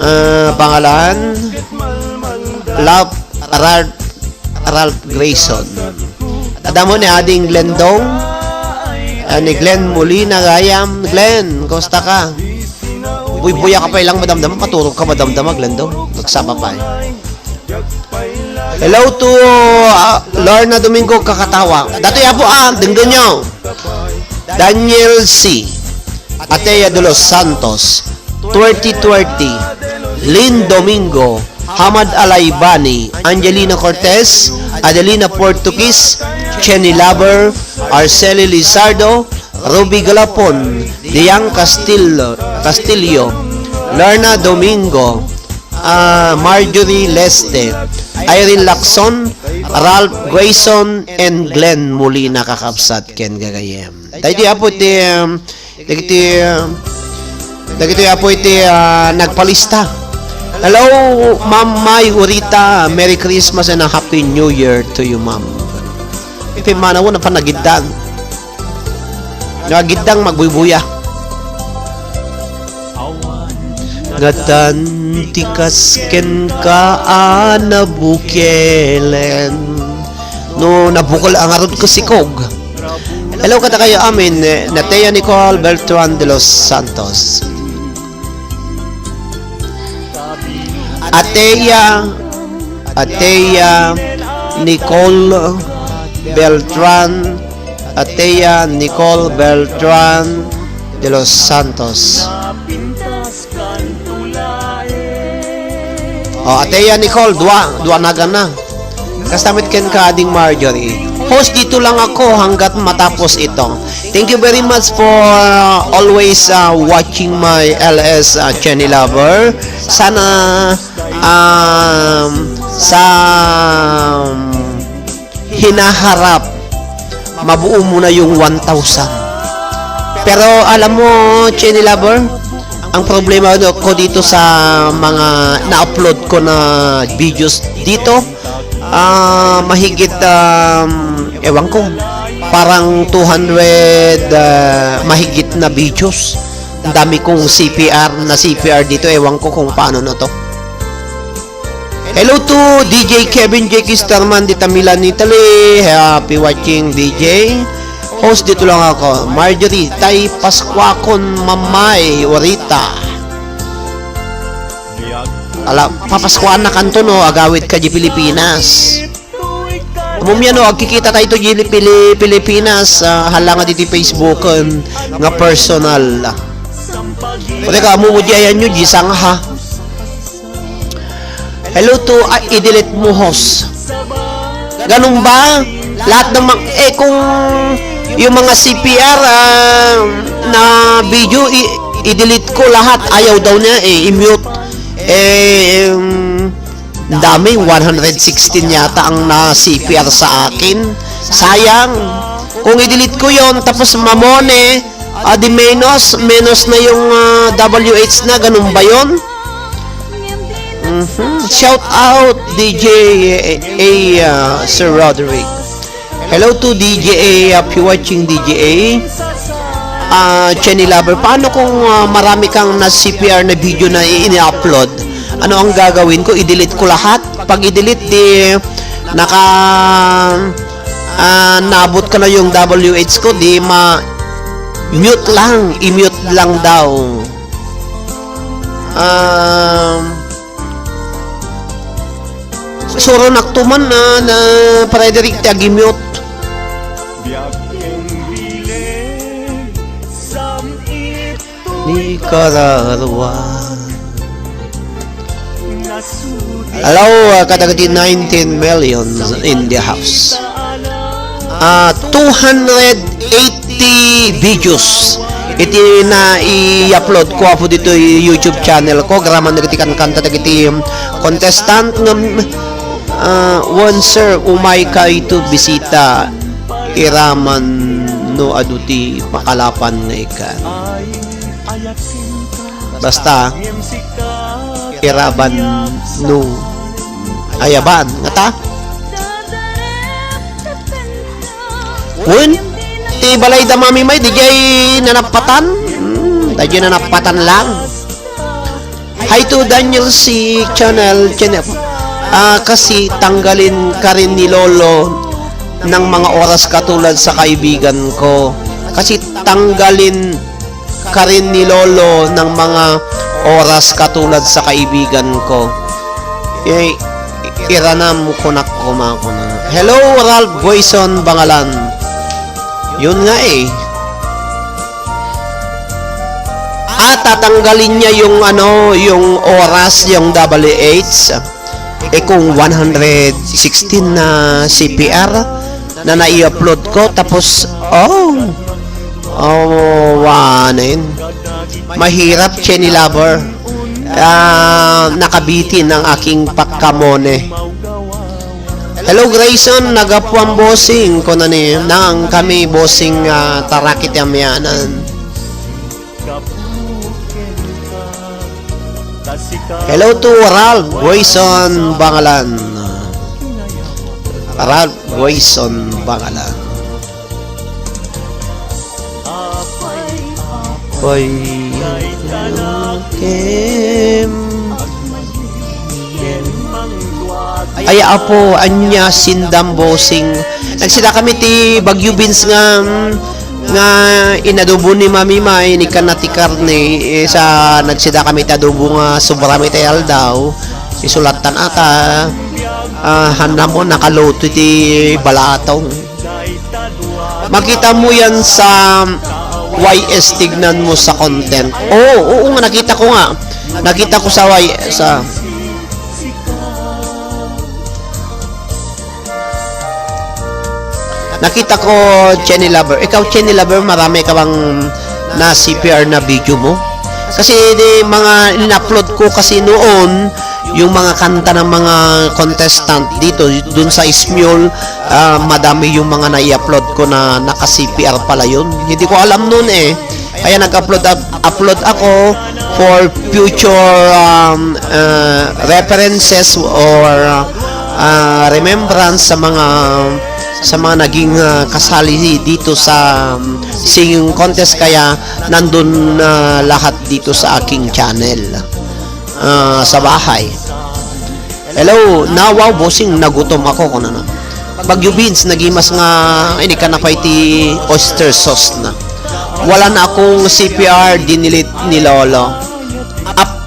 ah, pangalan, Ralph, Ralph, Ralph Grayson. Adda mo ni Ading Glendong, ah, ni Glenn Molina gayam. Glenn, kumusta ka? Buybuya ka pay lang, madamdama. Maturog ka, madamdama, Glendong. Sa babae. Hello to, ah, Lorna Domingo Kakatawa. Datoy Apo, ah, denggenyo. Daniel C. Atea de los Santos, Tuerte Tuerte, Lynn Domingo, Hamad Alaibani, Angelina Cortez, Adelina Portugues, Chenny Lover, Arceli Lizardo, Ruby Galapon, Diang Castillo, Castillo, Lorna Domingo, ah, Marjorie Leste, Irene Lacson, Ralph Grayson, and Glenn Molina, kakabsat ken gagayem. Daydi Apo ti, um, dagiti, um, dagiti Apo iti, ah, nagpalista. Hello, Ma'am May Urita. Merry Christmas and a Happy New Year to you, Ma'am. Iti manaw na panagiddan. Nagiddang magbuybuya. Ngatan ti kas kenka a nabukelen. No nabukel a ngarud ko sikog. Hello, kadakayo amin, eh, Natea Nicole Beltran de los Santos. Atea, Atea Nicole Beltran, Atea Nicole Beltran de los Santos. Oh, Atea Nicole, dua, dua naganna. Kasta met kenka, Ading Marjorie. Host, dito lang ako hanggat matapos ito. Thank you very much for, uh, always, uh, watching my L S, uh, Chenny Lover. Sana, um, sa, um, hinaharap, mabuo mo na yung one thousand. Pero alam mo, Chenny Lover, ang problema, ano, ko dito sa mga na-upload ko na videos dito, ah, mahigit, um, ewan ko, parang two hundred, ah, mahigit na videos. Ang dami kong C P R na C P R dito, ewan ko kung paano na to. Hello to D J Kevin J Kisterman dita Milan, Italy. Happy watching, D J. Host, dito lang ako. Marjorie, tay Pascuakon, Mamay, Orita. Ala, papaskuan na kanto, no? Agawid ka di Pilipinas. Umumia, no, agkikita tayo to di Pili-, Pilipinas, ah, hala nga diti Facebook, um, nga personal. Pwede ka, amu mo di ayan nyo, di sangha. Hello to, ah, i-delete mo, host. Ganun ba? Lahat ng mga, eh, kung yung mga C P R, ah, na video, i-, i-delete ko lahat. Ayaw daw niya, eh, i-mute. Eh, um, dami, one hundred sixteen yata ang na-C P R sa akin. Sayang. Kung i-delete ko yon, tapos mamone, ah, di menos, menos na yung, ah, W H na, ganun ba yon? Mhm. Shout out, D J A, ah, Sir Roderick. Hello to D J A, happy watching, D J A. Ah, Chenny Lover, paano kung, ah, marami kang na C P R na video na i-, ini-upload? Ano ang gagawin ko? I-delete ko lahat? Pag i-delete, di naka, ah, naabot ka na yung W H ko, di ma-mute lang. I-mute lang daw. Um, Suro naktuman na, na Frederick ti agimute. Nicaragua. Hello, uh, kadagiti nineteen millions in the house. Ah, two hundred eighty videos iti na i-upload ko apo ditoy YouTube channel ko. Agraman dagiti kankanta dagiti contestant ngem, ah, wen, sir, umay kayto bisita, iraman no adu ti pakalapan nga ikan. Basta, iraban no ayaban. Ngata? Wen, ti balay da Mami May, didiay nanapatan? Hmm, didiay nanapatan lang. Hi to Daniel C channel, channel. Ah, kasi tanggalin ka rin ni Lolo ng mga oras katulad sa kaibigan ko. Kasi tanggalin ka rin ni Lolo ng mga oras katulad sa kaibigan ko. Eh, iranam kunak kumakuna. Hello, Ralph Boyson Bangalan. Yun nga eh. Ah, tatanggalin niya yung ano, yung oras, yung W H. Eh, kung one hundred sixteen na C P R na nai-upload ko, tapos, oh, oh, wanen. Mahirap, Chenny Lover. Ah, nakabitin ang aking pagkamone. Hello, Grayson. Nagapuan, bossing. Kunani, nang kami, bossing, ah, tarakit yamyanan. Hello to Ralph Grayson Bangalan. Ralph Grayson Bangalan. Apay, Kim. Ay, apo, ania sindam, bossing. Nagsida kami ti Baguio beans nga, mm, nga inadobo ni Mami May, ni kana ti karne, eh, sa nagsida kami ti adobo nga sobra mi ti aldaw, isulattan ata, ah, hanna mo nakaluto ti balatong. Makita mo yan sa Y S, tignan mo sa content. Oo, oo nga, nakita ko nga. Nakita ko sa Y S, ah. Nakita ko, Chenny Lover. Ikaw, Chenny Lover, marami ka bang na C P R na video mo? Kasi di, mga in-upload ko kasi noon, yung mga kanta ng mga contestant dito, dun sa Ismul, ah, madami yung mga nai-upload ko na naka-C P R pala yun. Hindi ko alam noon eh. Kaya nag-upload up-, upload ako for future, um, uh, references or, uh, remembrance sa mga, sa mga naging, uh, kasali dito sa, um, singing contest. Kaya nandun na lahat dito sa aking channel, uh, sa bahay. Hello, na, wow, bossing, nagutom ako, kunana. Baguio beans, nagimas nga, ay, ni kanapay ti oyster sauce na. Wala na akong C P R, dinilit ni Lolo. Ap-,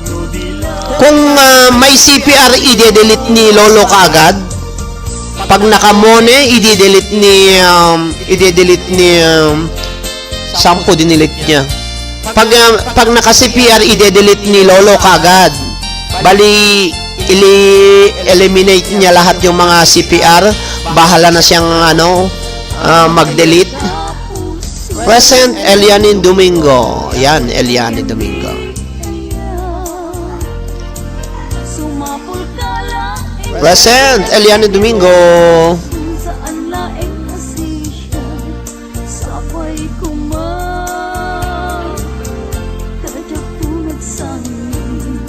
kung, ah, may C P R, i-delete ni Lolo kaagad. Pag nakamone, i-delete ni, um, i-delete ni, um, Sampo dinilit niya. Pag, ah, pag naka-C P R, i-delete ni Lolo kagad. Bali, ili-, eliminate niya lahat yung mga C P R. Bahala na siyang, ano, ah, mag-delete. Present, Eliani Domingo. Yan, Eliani Domingo. Present, Eliani Domingo. Sapay koma, kada punagsangi.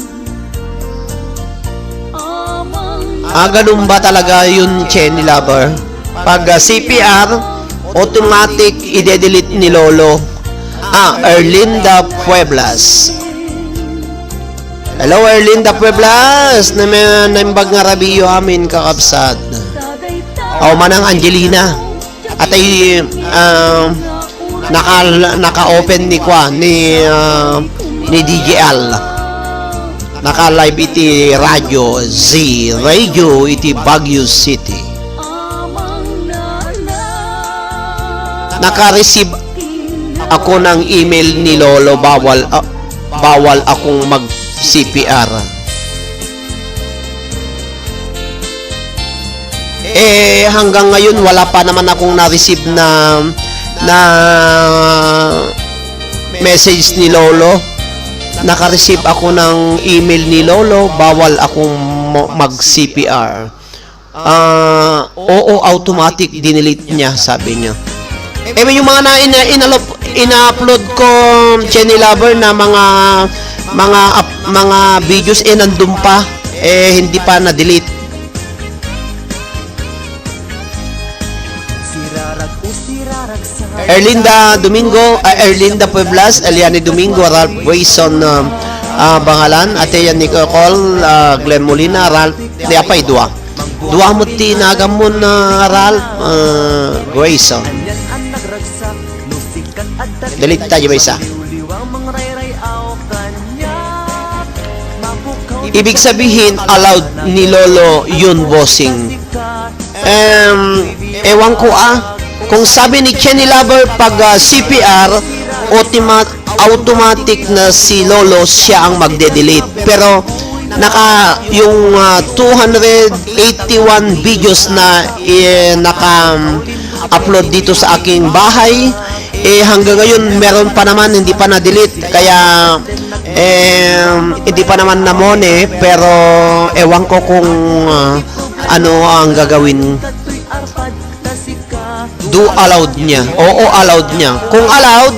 Amang Ah, ganun ba talaga yun, Chenny Lover? Pag, ah, C P R, automatic i-delete ni Lolo. Ah, Erlinda Pueblas. Hello, Erlinda Pueblas. Name-, naimbag nga rabiyo amin, kakabsat. Aw, Manang Angelina. Atay, ah, naka-, naka-open ni kwa, ni, ah, ni D J L. Naka-live iti Radio Z, Radio iti Baguio City. Naka-receive ako ng email ni Lolo, bawal, ah, bawal akong mag-C P R. Eh, hanggang ngayon, wala pa naman akong na-receive na, na message ni Lolo. Naka-receive ako ng email ni Lolo, bawal akong mo-, mag-C P R. Ah, oo, automatic, dinelete niya, sabi niya. Eh, yung mga na ina-, inalop-, ina-upload ko, Chenny Lover, na mga, mga up-, mga videos, eh, nandun pa. Eh, hindi pa na-delete. Erlinda Domingo, ah, Erlinda Pueblas, Eliane Domingo, Ralph Grayson, ah, ah, Bangalan, Ate Yan Nicole, ah, Glenn Molina, Ralph, di apay, dua. Dua mo ti nagamon na Ralph, ah, Grayson. Delete tayo ba isa? Ibig sabihin, allowed ni Lolo yun, bossing. Em, ewan ko, ah. Kung sabi ni Kenny Lover, pag, ah, C P R, autima-, automatic na si Lolo, siya ang magde-delete. Pero naka, yung, ah, two hundred eighty-one videos na, eh, naka, um, upload dito sa aking bahay, eh, hanggang ngayon, meron pa naman, hindi pa na-delete. Kaya, em, hindi pa naman namone, pero ewan ko kung, ah, ano ang gagawin. Do allowed niya. Oo, allowed niya. Kung allowed,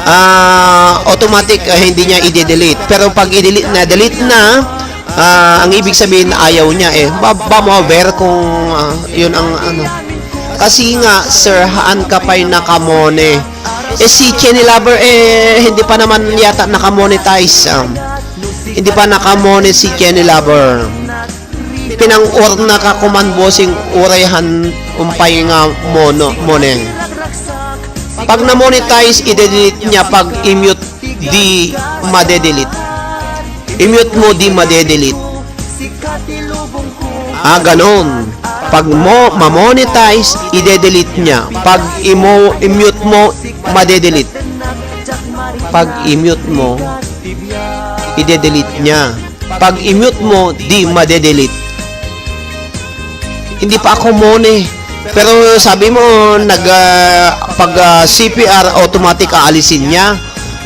ah, automatic, ah, hindi niya i-delete. Pero pag i-delete na, delete na, ah, ang ibig sabihin, ayaw niya eh. Ba, ba mo aware kung, ah, yun ang ano? Kasi nga, sir, haan ka pa'y nakamone. Eh, si Kenny Lover, eh, hindi pa naman yata nakamonetize. Um, hindi pa nakamone si Kenny Lover. Pinang-urna ka kuman, bossing, uray haan umpay nga mono, mone. Pag na-monetize, i-delete niya. Pag i-mute, di made-delete. I-mute mo, di made-delete. Ah, ganon. Pag mo, ma-monetize, i-delete niya. Pag imo, i-mute mo, made-delete. Pag i-mute mo, i-delete niya. Pag i-mute mo, di made-delete. Hindi pa ako mone. Pero sabi mo, nag, ah, pag, ah, C P R, automatic aalisin niya.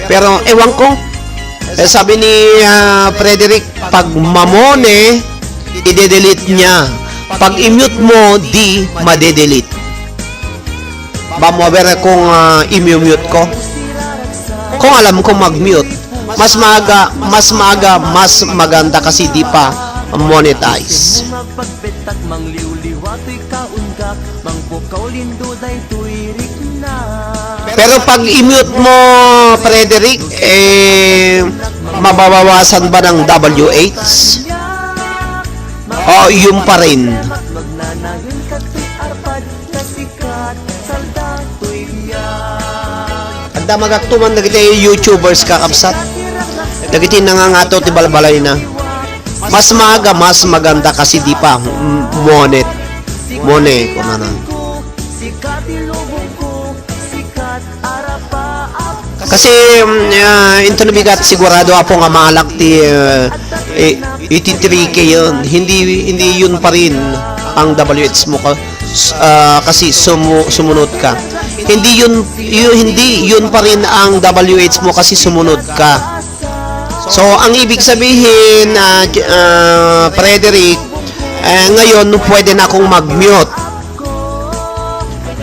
Pero ewan ko. Eh, sabi ni, ah, Frederick, pag mamone, i-delete niya. Pag i-mute mo, di made-delete. Ba mo aware kung, ah, i-mute ko? Kung alam ko mag-mute, mas maaga, mas maaga, mas maganda kasi di pa monetize. Pero pag i-mute mo, Frederick, eh, mababawasan ba ng W H? O, yun pa rin. Adda magaktuman dagiti YouTubers, kakabsat. Dagiti nangangato ti balbalayna. Mas maaga, mas maganda kasi di pa, mm, monet. Mone, kunana. Kasi, mm, ah, into nabigat sigurado, apo, nga maalak ti, ah, eh, iti three K yun. Hindi, hindi yun pa rin ang W H mo ka-, s-, ah, kasi sumu-, sumunod ka. Hindi yun, yu-, hindi yun pa rin ang W H mo kasi sumunod ka. So, ang ibig sabihin, ah, J-, ah, Frederick, eh, ngayon, pwede na akong mag-mute.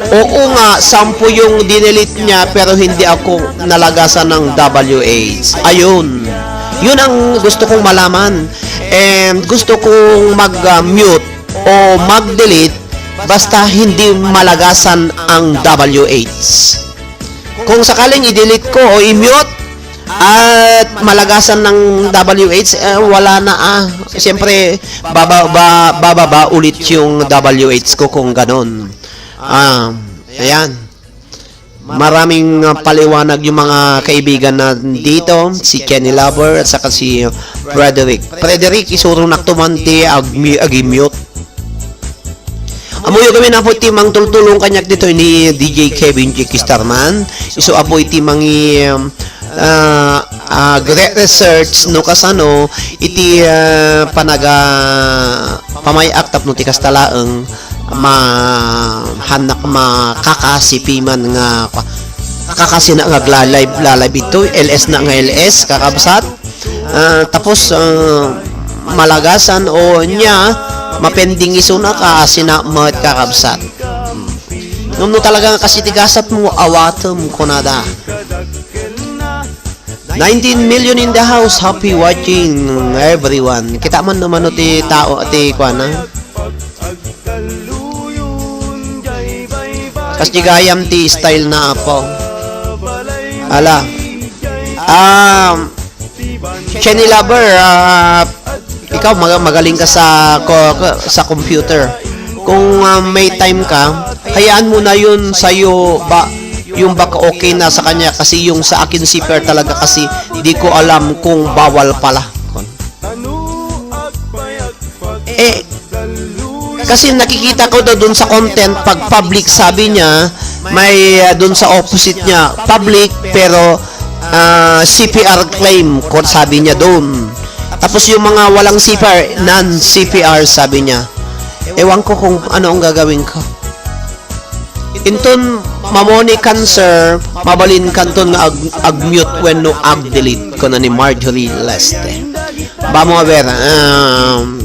Oo nga, sampu yung dinelete niya, pero hindi ako nalagasan ng W H. Ayun. Yun ang gusto kong malaman. And gusto kong mag-mute o mag-delete basta hindi malagasan ang W H. Kung sakaling i-delete ko o i-mute at malagasan ng W H, eh, wala na, ah. Siyempre, baba-, ba-, bababa ulit yung W H ko kung ganon. Ah, ayan. Maraming, ah, paliwanag yung mga kaibigan na dito, si Kenny Lover at saka si Frederick. Frederick, isuro na tuman ti ag-, ag-mute. Ammoyo kami na po ti mangtultulong kaniak ditoy ni D J Kevin J K Starman. Isu a po iti mangi-, um, ah, ah, great research no kasano iti, ah, panaga-, pamay-ak tapno ti kasta laeng ma-, hannak makakasipiman nga kwa-, kakasina nga agla-live, la-live ito, L S na nga L S, kakabsat. Ah, tapos, ah, malagasan o nia, mapending isuna ka, sina met kakabsat. Ngem no talaga nga kasi ti gasat mo, awatem, kunada. Nineteen million in the house, happy watching, everyone. Kita man naman no ti tao, ti kuana. Kas di gayam ti style na, apo. Ala. Um, Kenny Lover, ah, ikaw maga-, magaling ka sa ko-, ko-, sa computer. Kung, ah, may time ka, hayaan mo na yun sa'yo ba, yung baka okay na sa kanya kasi yung sa akin C P R talaga kasi di ko alam kung bawal pala. Eh, kasi nakikita ko daw dun sa content, pag public, sabi niya, may, ah, dun sa opposite niya, public, pero, ah, C P R claim, ko, sabi niya dun. Tapos yung mga walang C P R, non-C P R, sabi niya. Ewan ko kung ano ang gagawin ko. Inton mamoni kan, sir, mabalin kanton nga ag-, ag-mute wenno ag-delete, kuna ni Marjorie Leste. Vamos a ver, um,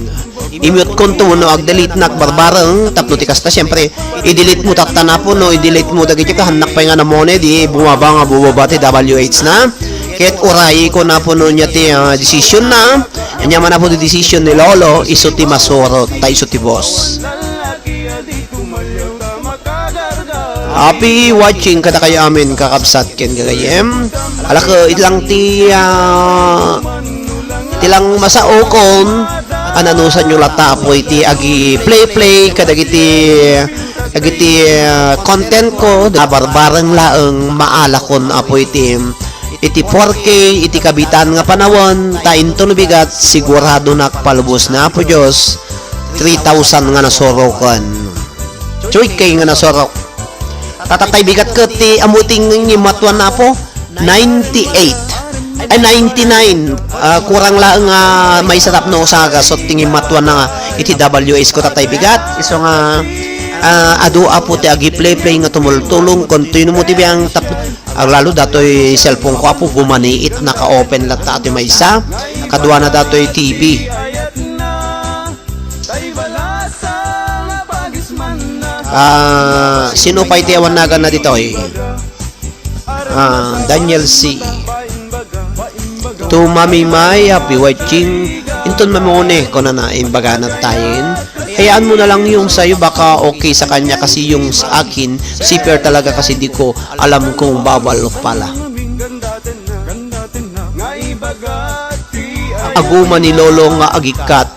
i-mute konto wenno ag-delete nak barbareng, tapno ti kasta, siyempre, i-delete mo tatta na po, no, i-delete mo dagiti kahannak pay nga namoni, di bumaba nga bumaba ti W H na. Ket uray ko na po no niya ti, ah, decision na. Anya man na po ti decision ni Lolo, isu ti masuro, ta isu ti boss. Happy watching kadakayo amin, kakabsat ken gagayem. Alak, iti lang ti, ah, iti lang masaokon, ananusan nyo lata apo iti agi-play-play kadagiti, dagiti, ah, content ko, a barbareng laeng maalakon apo iti, iti four K, iti kabitan nga panawen, ta inton bigat, sigurado nak palubos na Apo Dios, three thousand nga nasuroken. Three K nga nasurok. Tatatay bigat ket ti amuting ngimatuan na Apo, ninety-eight. Ay, ninety-nine. Ah, kurang laeng nga may sarap no usaga, so tingin matuan na nga iti W S ko tatay bigat. Isu nga, ah, adu Apo ti agi-play-play nga tumultulong, continue mo ti biang tap-, aglalo datoy cellphone ko Apo, bumaniit, naka-open latta ti maysa. Kaduana datoy T V. Ah, sino pay ti awan nagan na ditoy? Ah, Daniel C. To Mami May, happy watching. Inton mamone, kunana, imbagana tayen. Hayaan mo na lang yung sa'yo, baka okay sa kanya kasi yung sa akin, C P R talaga kasi di ko alam kung bawal pala. Aguma ni Lolo nga agikkat.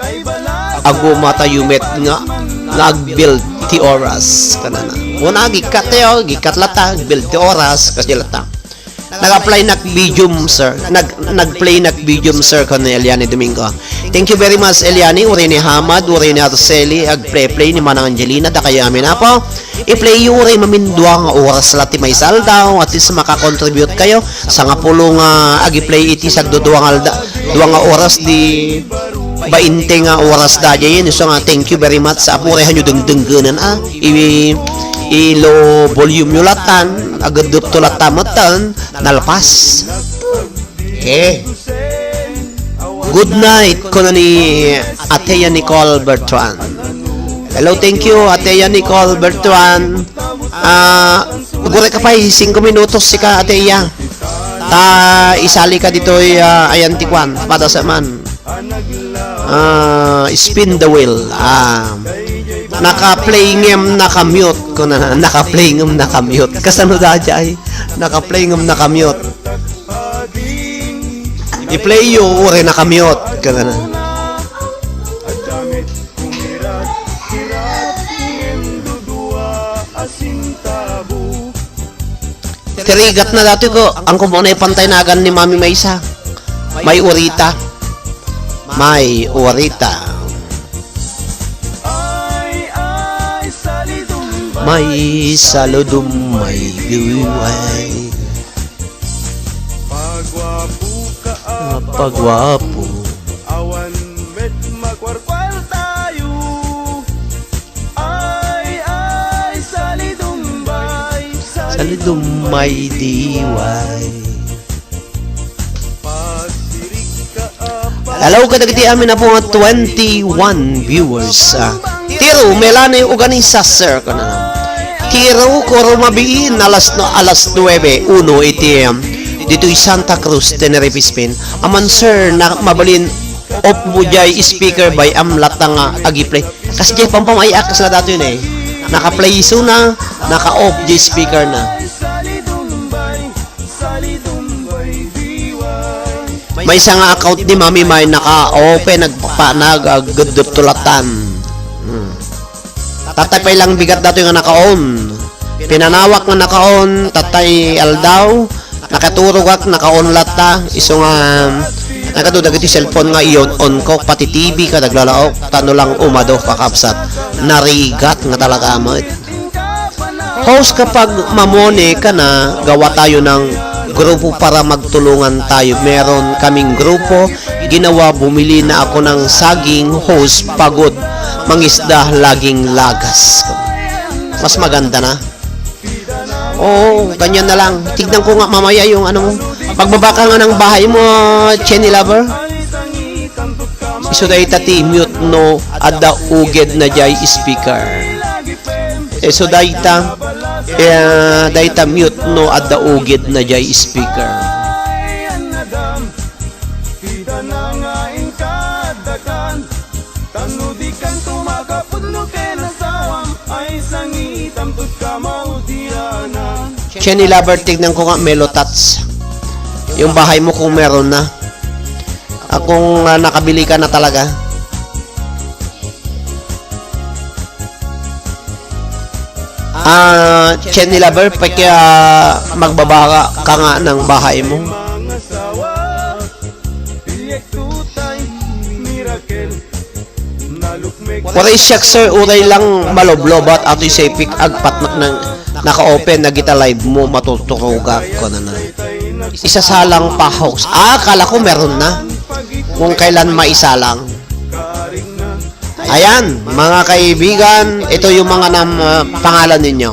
Aguma tayo met nga, nga agbuild ti oras. Kanana. Una agikkat tayo, agikkat lata, agbuild ti oras, kasi lata. Nag-apply nak medium, sir. Nag, nag-play nak medium, sir, kan ni Eliani Domingo. Thank you very much, Eliani. Uray ni Hamad, uray ni Arceli, ag-play-play ni Manang Angelina, dakayo amin, Apo. I-play yo uray mamindua nga oras la ti maysa aldaw, at least makakontribute kayo. Sangapulo nga agi-play iti sagdudua nga alda-, dua nga oras di bainte nga oras da diay. So nga, thank you very much. Apo, uray hanyo dengdenggenan, ah. I, i-low volume yo latan, agdep to latan metten, nalpas. Okay. Good night, kuna ni Atea Nicole Bertrand. Hello, thank you, Atea Nicole Bertrand. Ah, uguray ka pay, singko minutos sika, Atea. Ta isali ka ditoy, ah, ayan ti kuan, pada sa man. Ah, spin the wheel. Ah, naka-play ngem naka-mute, kuna, naka-play ngem naka-mute. Kasano da diay? Naka-play ngem naka-mute. I-play yo, uray naka-mute. Kana na. Tirigat na dati ko, ang kumuna ipantay nagan ni Mami Maysa. May urita. May urita. May saludom, may biway. Pagwapo ka, ah, pagwapo. Awan met makwarkwartayo. Ay, ay, salidumbay, salidumbay, diway. Hello, kadagiti amin na po nga twenty-one viewers. Ah, Tiro Melanie Uganisa, sir, kana. Tiro Koro Mabiin, alas no, alas nuebe uno iti, um, ditoy Santa Cruz, Tenerife, Spain. Aman, sir, na mabalin off mo jay speaker bay am lata nga agi-play. Kas jay pampamay-ak, kasla datoy na eh. Naka-play isu na, naka-off jay speaker na. Maysa nga account ni Mami May naka-open, nagpa-, nag-, ah, guddup tulatan. Hmm. Tatay pay lang bigat datoy nga naka-on. Pinanawak nga naka-on, tatay aldaw, nakaturogak, naka-on latta, isu nga, Kadu dagiti cellphone nga iyon-on ko, pati T V ka naglalaok, ta no lang umado, kakabsat. Narigat nga talaga met. Host, kapag mamone ka na, gawa tayo ng grupo para magtulungan tayo. Meron kaming grupo, ginawa, bumili na ako ng saging, host, pagod, mangisda, laging lagas. Mas maganda na. Oo, ganyan na lang. Tignan ko nga mamaya yung ano mo. Pagbaba ka nga ng bahay mo, Chenny Lover. Isu dayta ti mute no adda uged na jay speaker. Isu dayta, eh, dayta mute no adda uged na jay speaker. Tano di kanto makapudno ken asawam, ay sangitam tut kamaudianan. Chenny Lover, tignan ko nga Melo Tats. Yung bahay mo kung meron na. Ah, kung, ah, nakabili ka na talaga. Ah, Chenny Lover, pag, ah, magbabara ka nga ng bahay mo. Waray siak, sir, uray lang maloblobat, atoy sepik agpatnak nang naka-open na gita live mo, matutturogak, kunana. Isasalang pa, host. Ah, kala ko meron na. Kung kailan maisalang. Ayan, mga kaibigan, ito yung mga nam-, ah, pangalan ninyo.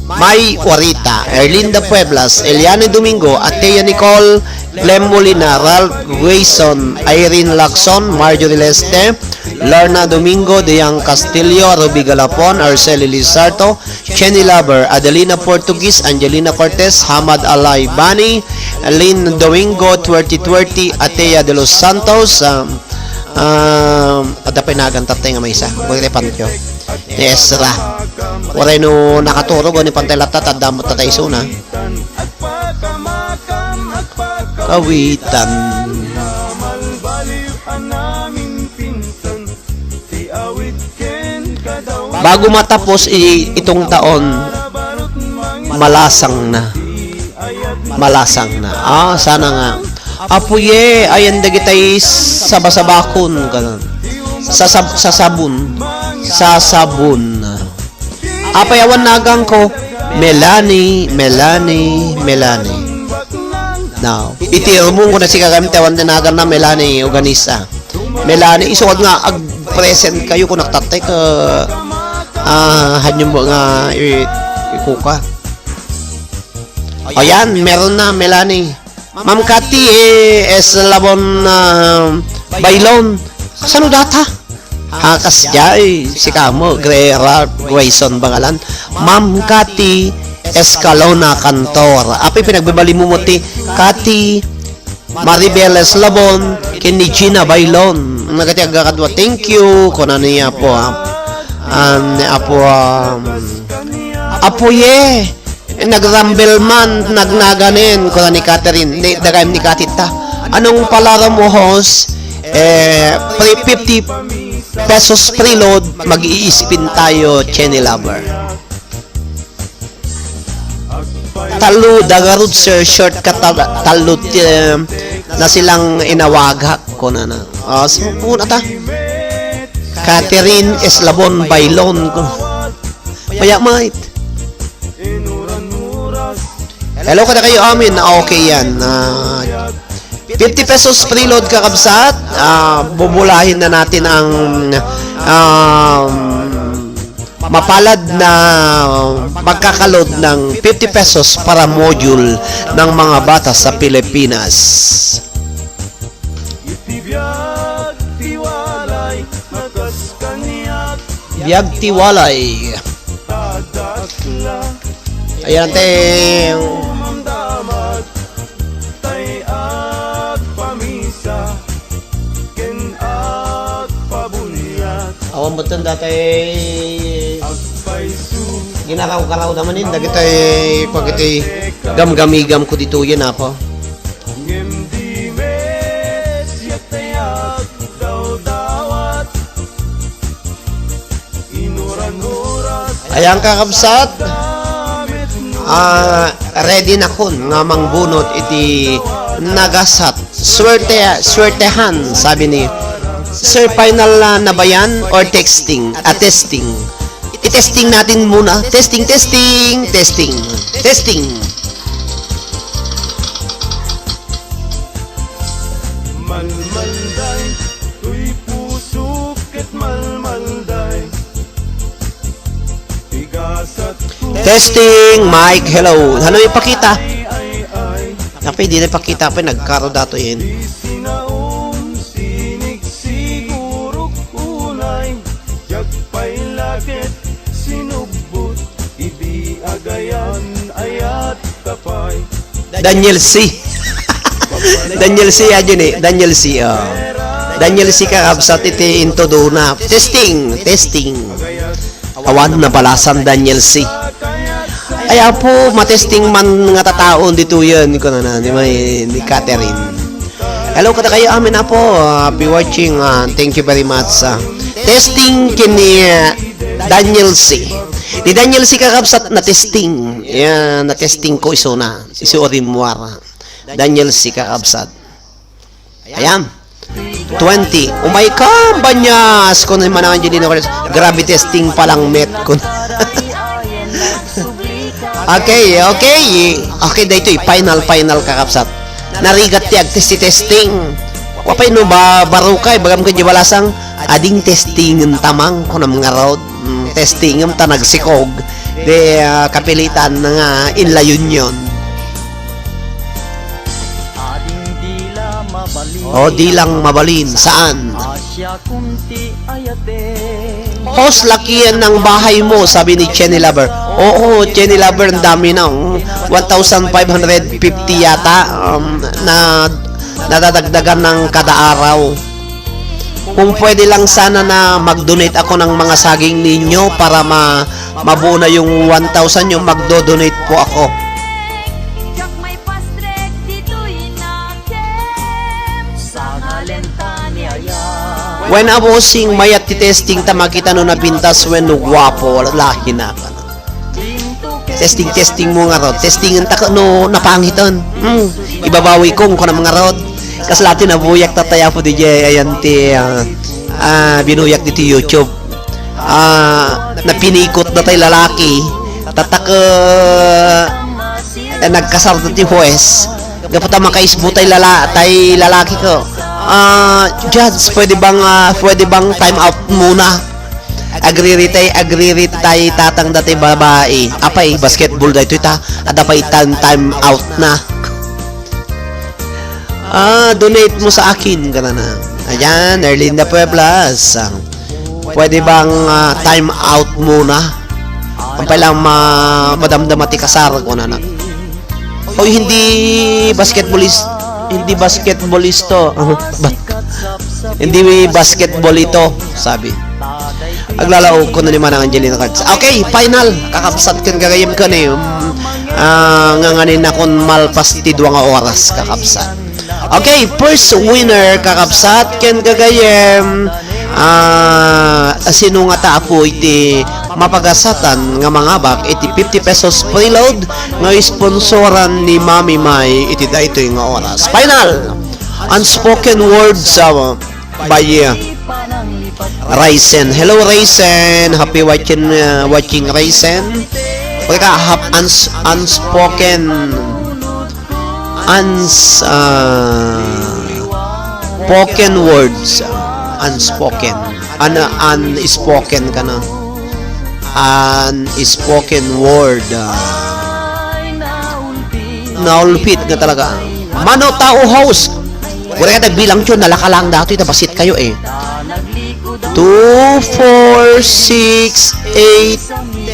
May Orita, Erlinda Pueblas, Eliane Domingo, Atea Nicole, Clem Molina, Ralph Grayson, Irene Lacson, Marjorie Leste, Lorna Domingo, Diang Castillo, Ruby Galapon, Arceli Lizarto, Chenny Lover, Adelina Portuguese, Angelina Cortez, Hamad Alay Bani, Lynn Domingo, Twerty Twerty, Atea de los Santos, um, um, adda pay nagan tatay nga maysa, Willy Pancho, ni Ezra. Waray no nakaturog, ni pantay latta, tadda mo tatay isuna. Kawitan. Bago matapos i-, itong taon, malasang na. Malasang na. Ah, sana nga. Apuye, ayan dagitay sabasabakon, ganun. Sasab-, sasabon. Sasabon. Apay awan nagan ko, Melanie, Melanie, Melanie. Now, iti rumong ko na si Kagam, ti awan ti nagan na Melanie Organisa. Melanie, isuad nga ag-present kayo kung nagtatay ka, ah, hanyo mo nga i-, ikuka. O yan, meron na, Melanie. Ma'am Cathy, eh, Eslabon, ah, Bailon. Kasano data? Ha, kasdiay, si kamo, Gre-, Ralph Grayson Bangalan. Ma'am Cathy Escalona Cantor. Apay pinagbabali mo mo ti Cathy Maribel Eslabon, ken ni Gina Bailon. Nagati agakadwa, thank you. Kuna niya po, ha. An, apo, um, apo ye. Nagrambel man, nagnaganen, kuna ni Catherine, ni, dagayem ni Catita. Anong palaram mo, host? Eh, pre-, fifty pesos preload, mag-i-spin tayo, Chenny Lover. Talo, dagarud, sir, shortcut, tal-, talo, eh, na silang inawagak, kuna na. Ah, so, muna ta. Catherine Eslabon Bailon, ko. Maya, mate. Hello, kada kayo amin. Ah, okay yan. Ah, fifty pesos preload, kakabsat. Ah, bubulahin na natin ang, um, mapalad na magkakalod ng fifty pesos para module ng mga bata sa Pilipinas. Biag ti walay. Ayan, te. Awan betten data ginakaraw-karaw naman in, dagitay pagiti gamgamigam ko ditoyen, apo. Ayan, kakabsat. Ah, ready na kun nga mangbunot iti Nagasat. Swerte, swertehan, sabi ni Sir. Final na, na ba yan or texting? Ah, testing. I-testing natin muna. Testing, testing, testing, testing. Malmalday, tuy puso ket malmalday. Testing, mic, hello. Ano ipakita? Ay, ay, ay. Apa, di na ipakita pa, nagkaro dato yan. Di sinaom, sinig siguro unay. Diak pay la ket sinubbot, idi agayan, ayat ka pay. Daniel C. Daniel C, ah, yun eh. Daniel C, oh. Daniel C, kakabsat, iti intudona. Testing, testing. Awan nabalasan, Daniel C. Ay, apo, matesting man nga tataon ditoyen, kunana, ni, ni Catherine. Hello, kadakayo amin, apo. Ah, be watching. Ah, thank you very much. Ah, testing ken ni, ah, Daniel C. Ni Daniel C, kakabsat, na-testing. Yeah, na-testing ko isuna. Isu rimmuar. Daniel C, kakabsat. Ayan. Twenty. Umay ka, banyas! Kuno ni Manang Angelino Cortez, grabe testing pa lang met. Kun- Okay, okay. Okay, daytoy, final, final, kakabsat. Narigat ti agtesti-testing. Apay no ba, baro ka, ibagam ken di balasang, ading testingen tamang, kunam ngarud. Mm, testingem ta nagsikog. Di, ah, kapilitan nga inlayunyon. O, di lang mabalin. Saan? Host, lakian ng bahay mo, sabi ni Jenny Lover. Oo, Jenny Lover, ang dami na. Oh. One thousand five hundred fifty yata, um, na nadadagdagan ng kada araw. Kung pwede lang sana na mag-donate ako ng mga saging ninyo para ma-, mabuo na yung one thousand nyo, magdo-donate po ako. When a bossing, mayat ti testing ta makita no napintas wenno guapo, lahi na. Testing, testing mo nga ron. Testingan ta ka no napangiten. Hmm. Ibabawi kong kunam nga ron. Kasla ti nabuyak tatay apo D J ayan ti, ah, ah, binuyak diti YouTube. Ah, napinikot datay lalaki. Tatak, eh, nagkasar ti huwes. Gapu ta makaisbo tay lala-, tay lalaki ko. Ah, judge, pwede bang, ah, pwede bang time out muna? Agriri tay, agriri tay tatang datay babai. Apay, basketball daytoy ta. Adda pay time, time out na. Ah, donate mo sa akin, kana na. Ayan, Erlinda Pueblas. Ah, pwede bang, ah, time out muna? Ang pala ma-, madamdama ti kasar ko na na. Oy, hindi basketballist, hindi basketballist to. Ba-, hindi basketball ito, sabi. Aglalaog ko na ni Manang Angelina Cards. Okay, final. Kakabsat ken gagayem ken eh. Um, ah, nga nganin akon malpas ti dua nga oras, kakabsat. Okay, first winner, kakabsat ken gagayem. Ah, sino nga ta apo iti mapagasatan nga mangabak iti fifty pesos preload nga sponsoran ni Mami Mai iti daytoy nga oras. Final! Unspoken words, ah, by, ah, Raisen. Hello, Raisen. Happy watching, uh, watching, Raisen. Pagka hap-, uns-, unspoken, uns-, uh, spoken words. Unspoken. Un-, unspoken kana. Unspoken word. Uh, naulpit nga talaga. Mano tao host. Wala ka tagbilang tiyo, nalakalang datoy, ta bassit kayo eh. Two, four, six, eight,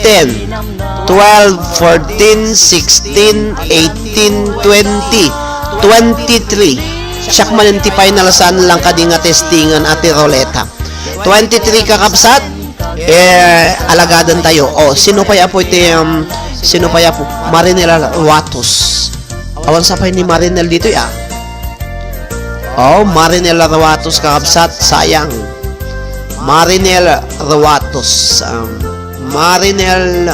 ten, twelve, fourteen, sixteen, eighteen, twenty, twenty-three. Siak man ti final saan lang kadi nga testingan, Ate Roleta. Twenty-three, kakabsat, eh, alagadan tayo. O, sino pay apo iti, um, sino pay apo? Marinela Watos. Awan sa pay ni Marinel ditoy, ah. Oh, Marinel Ruatos, kakabsat, sayang. Marinel Ruatos, um, Marinel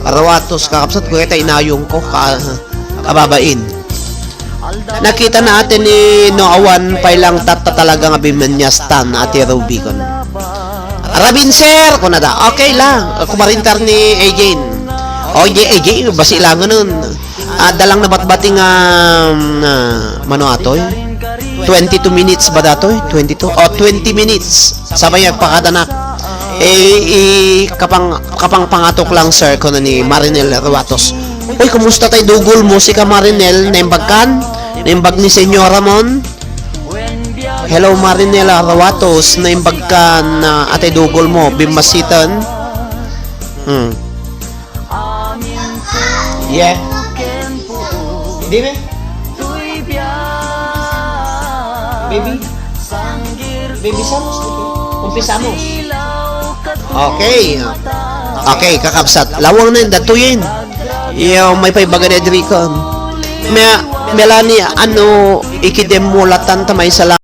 Ruatos, kakabsat, kuya ta inayong ko, ka-, kababain. Nakita na ate ni Noah Juan pay lang tatta talaga nga bimanyastan, Ate Ruby, kun. Rabin, sir, kuna da. Okay lang. Kumarintar ni A J. O, A J, A J, basi lang nun. Ah, dalang nabatbati nga, um, ah, mano atoy? Twenty-two minutes ba datoy? Twenty-two? O, twenty minutes. Sabay agpakadanak. Eh, i-, kapang-, kapangpangatok lang, sir, kuno ni Marinel Ruatos. Uy, kumusta tay dugol mo? Sika, Marinel, naimbagkan? Naimbag ni Senyora Mon? Hello, Marinel Ruatos, naimbagkan na atay dugol mo? Bimmasiten? Hmm. Yeah. Di ba? Baby? Baby, samos, baby. Umpisamos. Okay. Okay, kakabsat. Lawang na yung datuyin. Iyo, may paibaga na Enrico. Me-, Melanie, ano, ikidem mo latan ta may sala-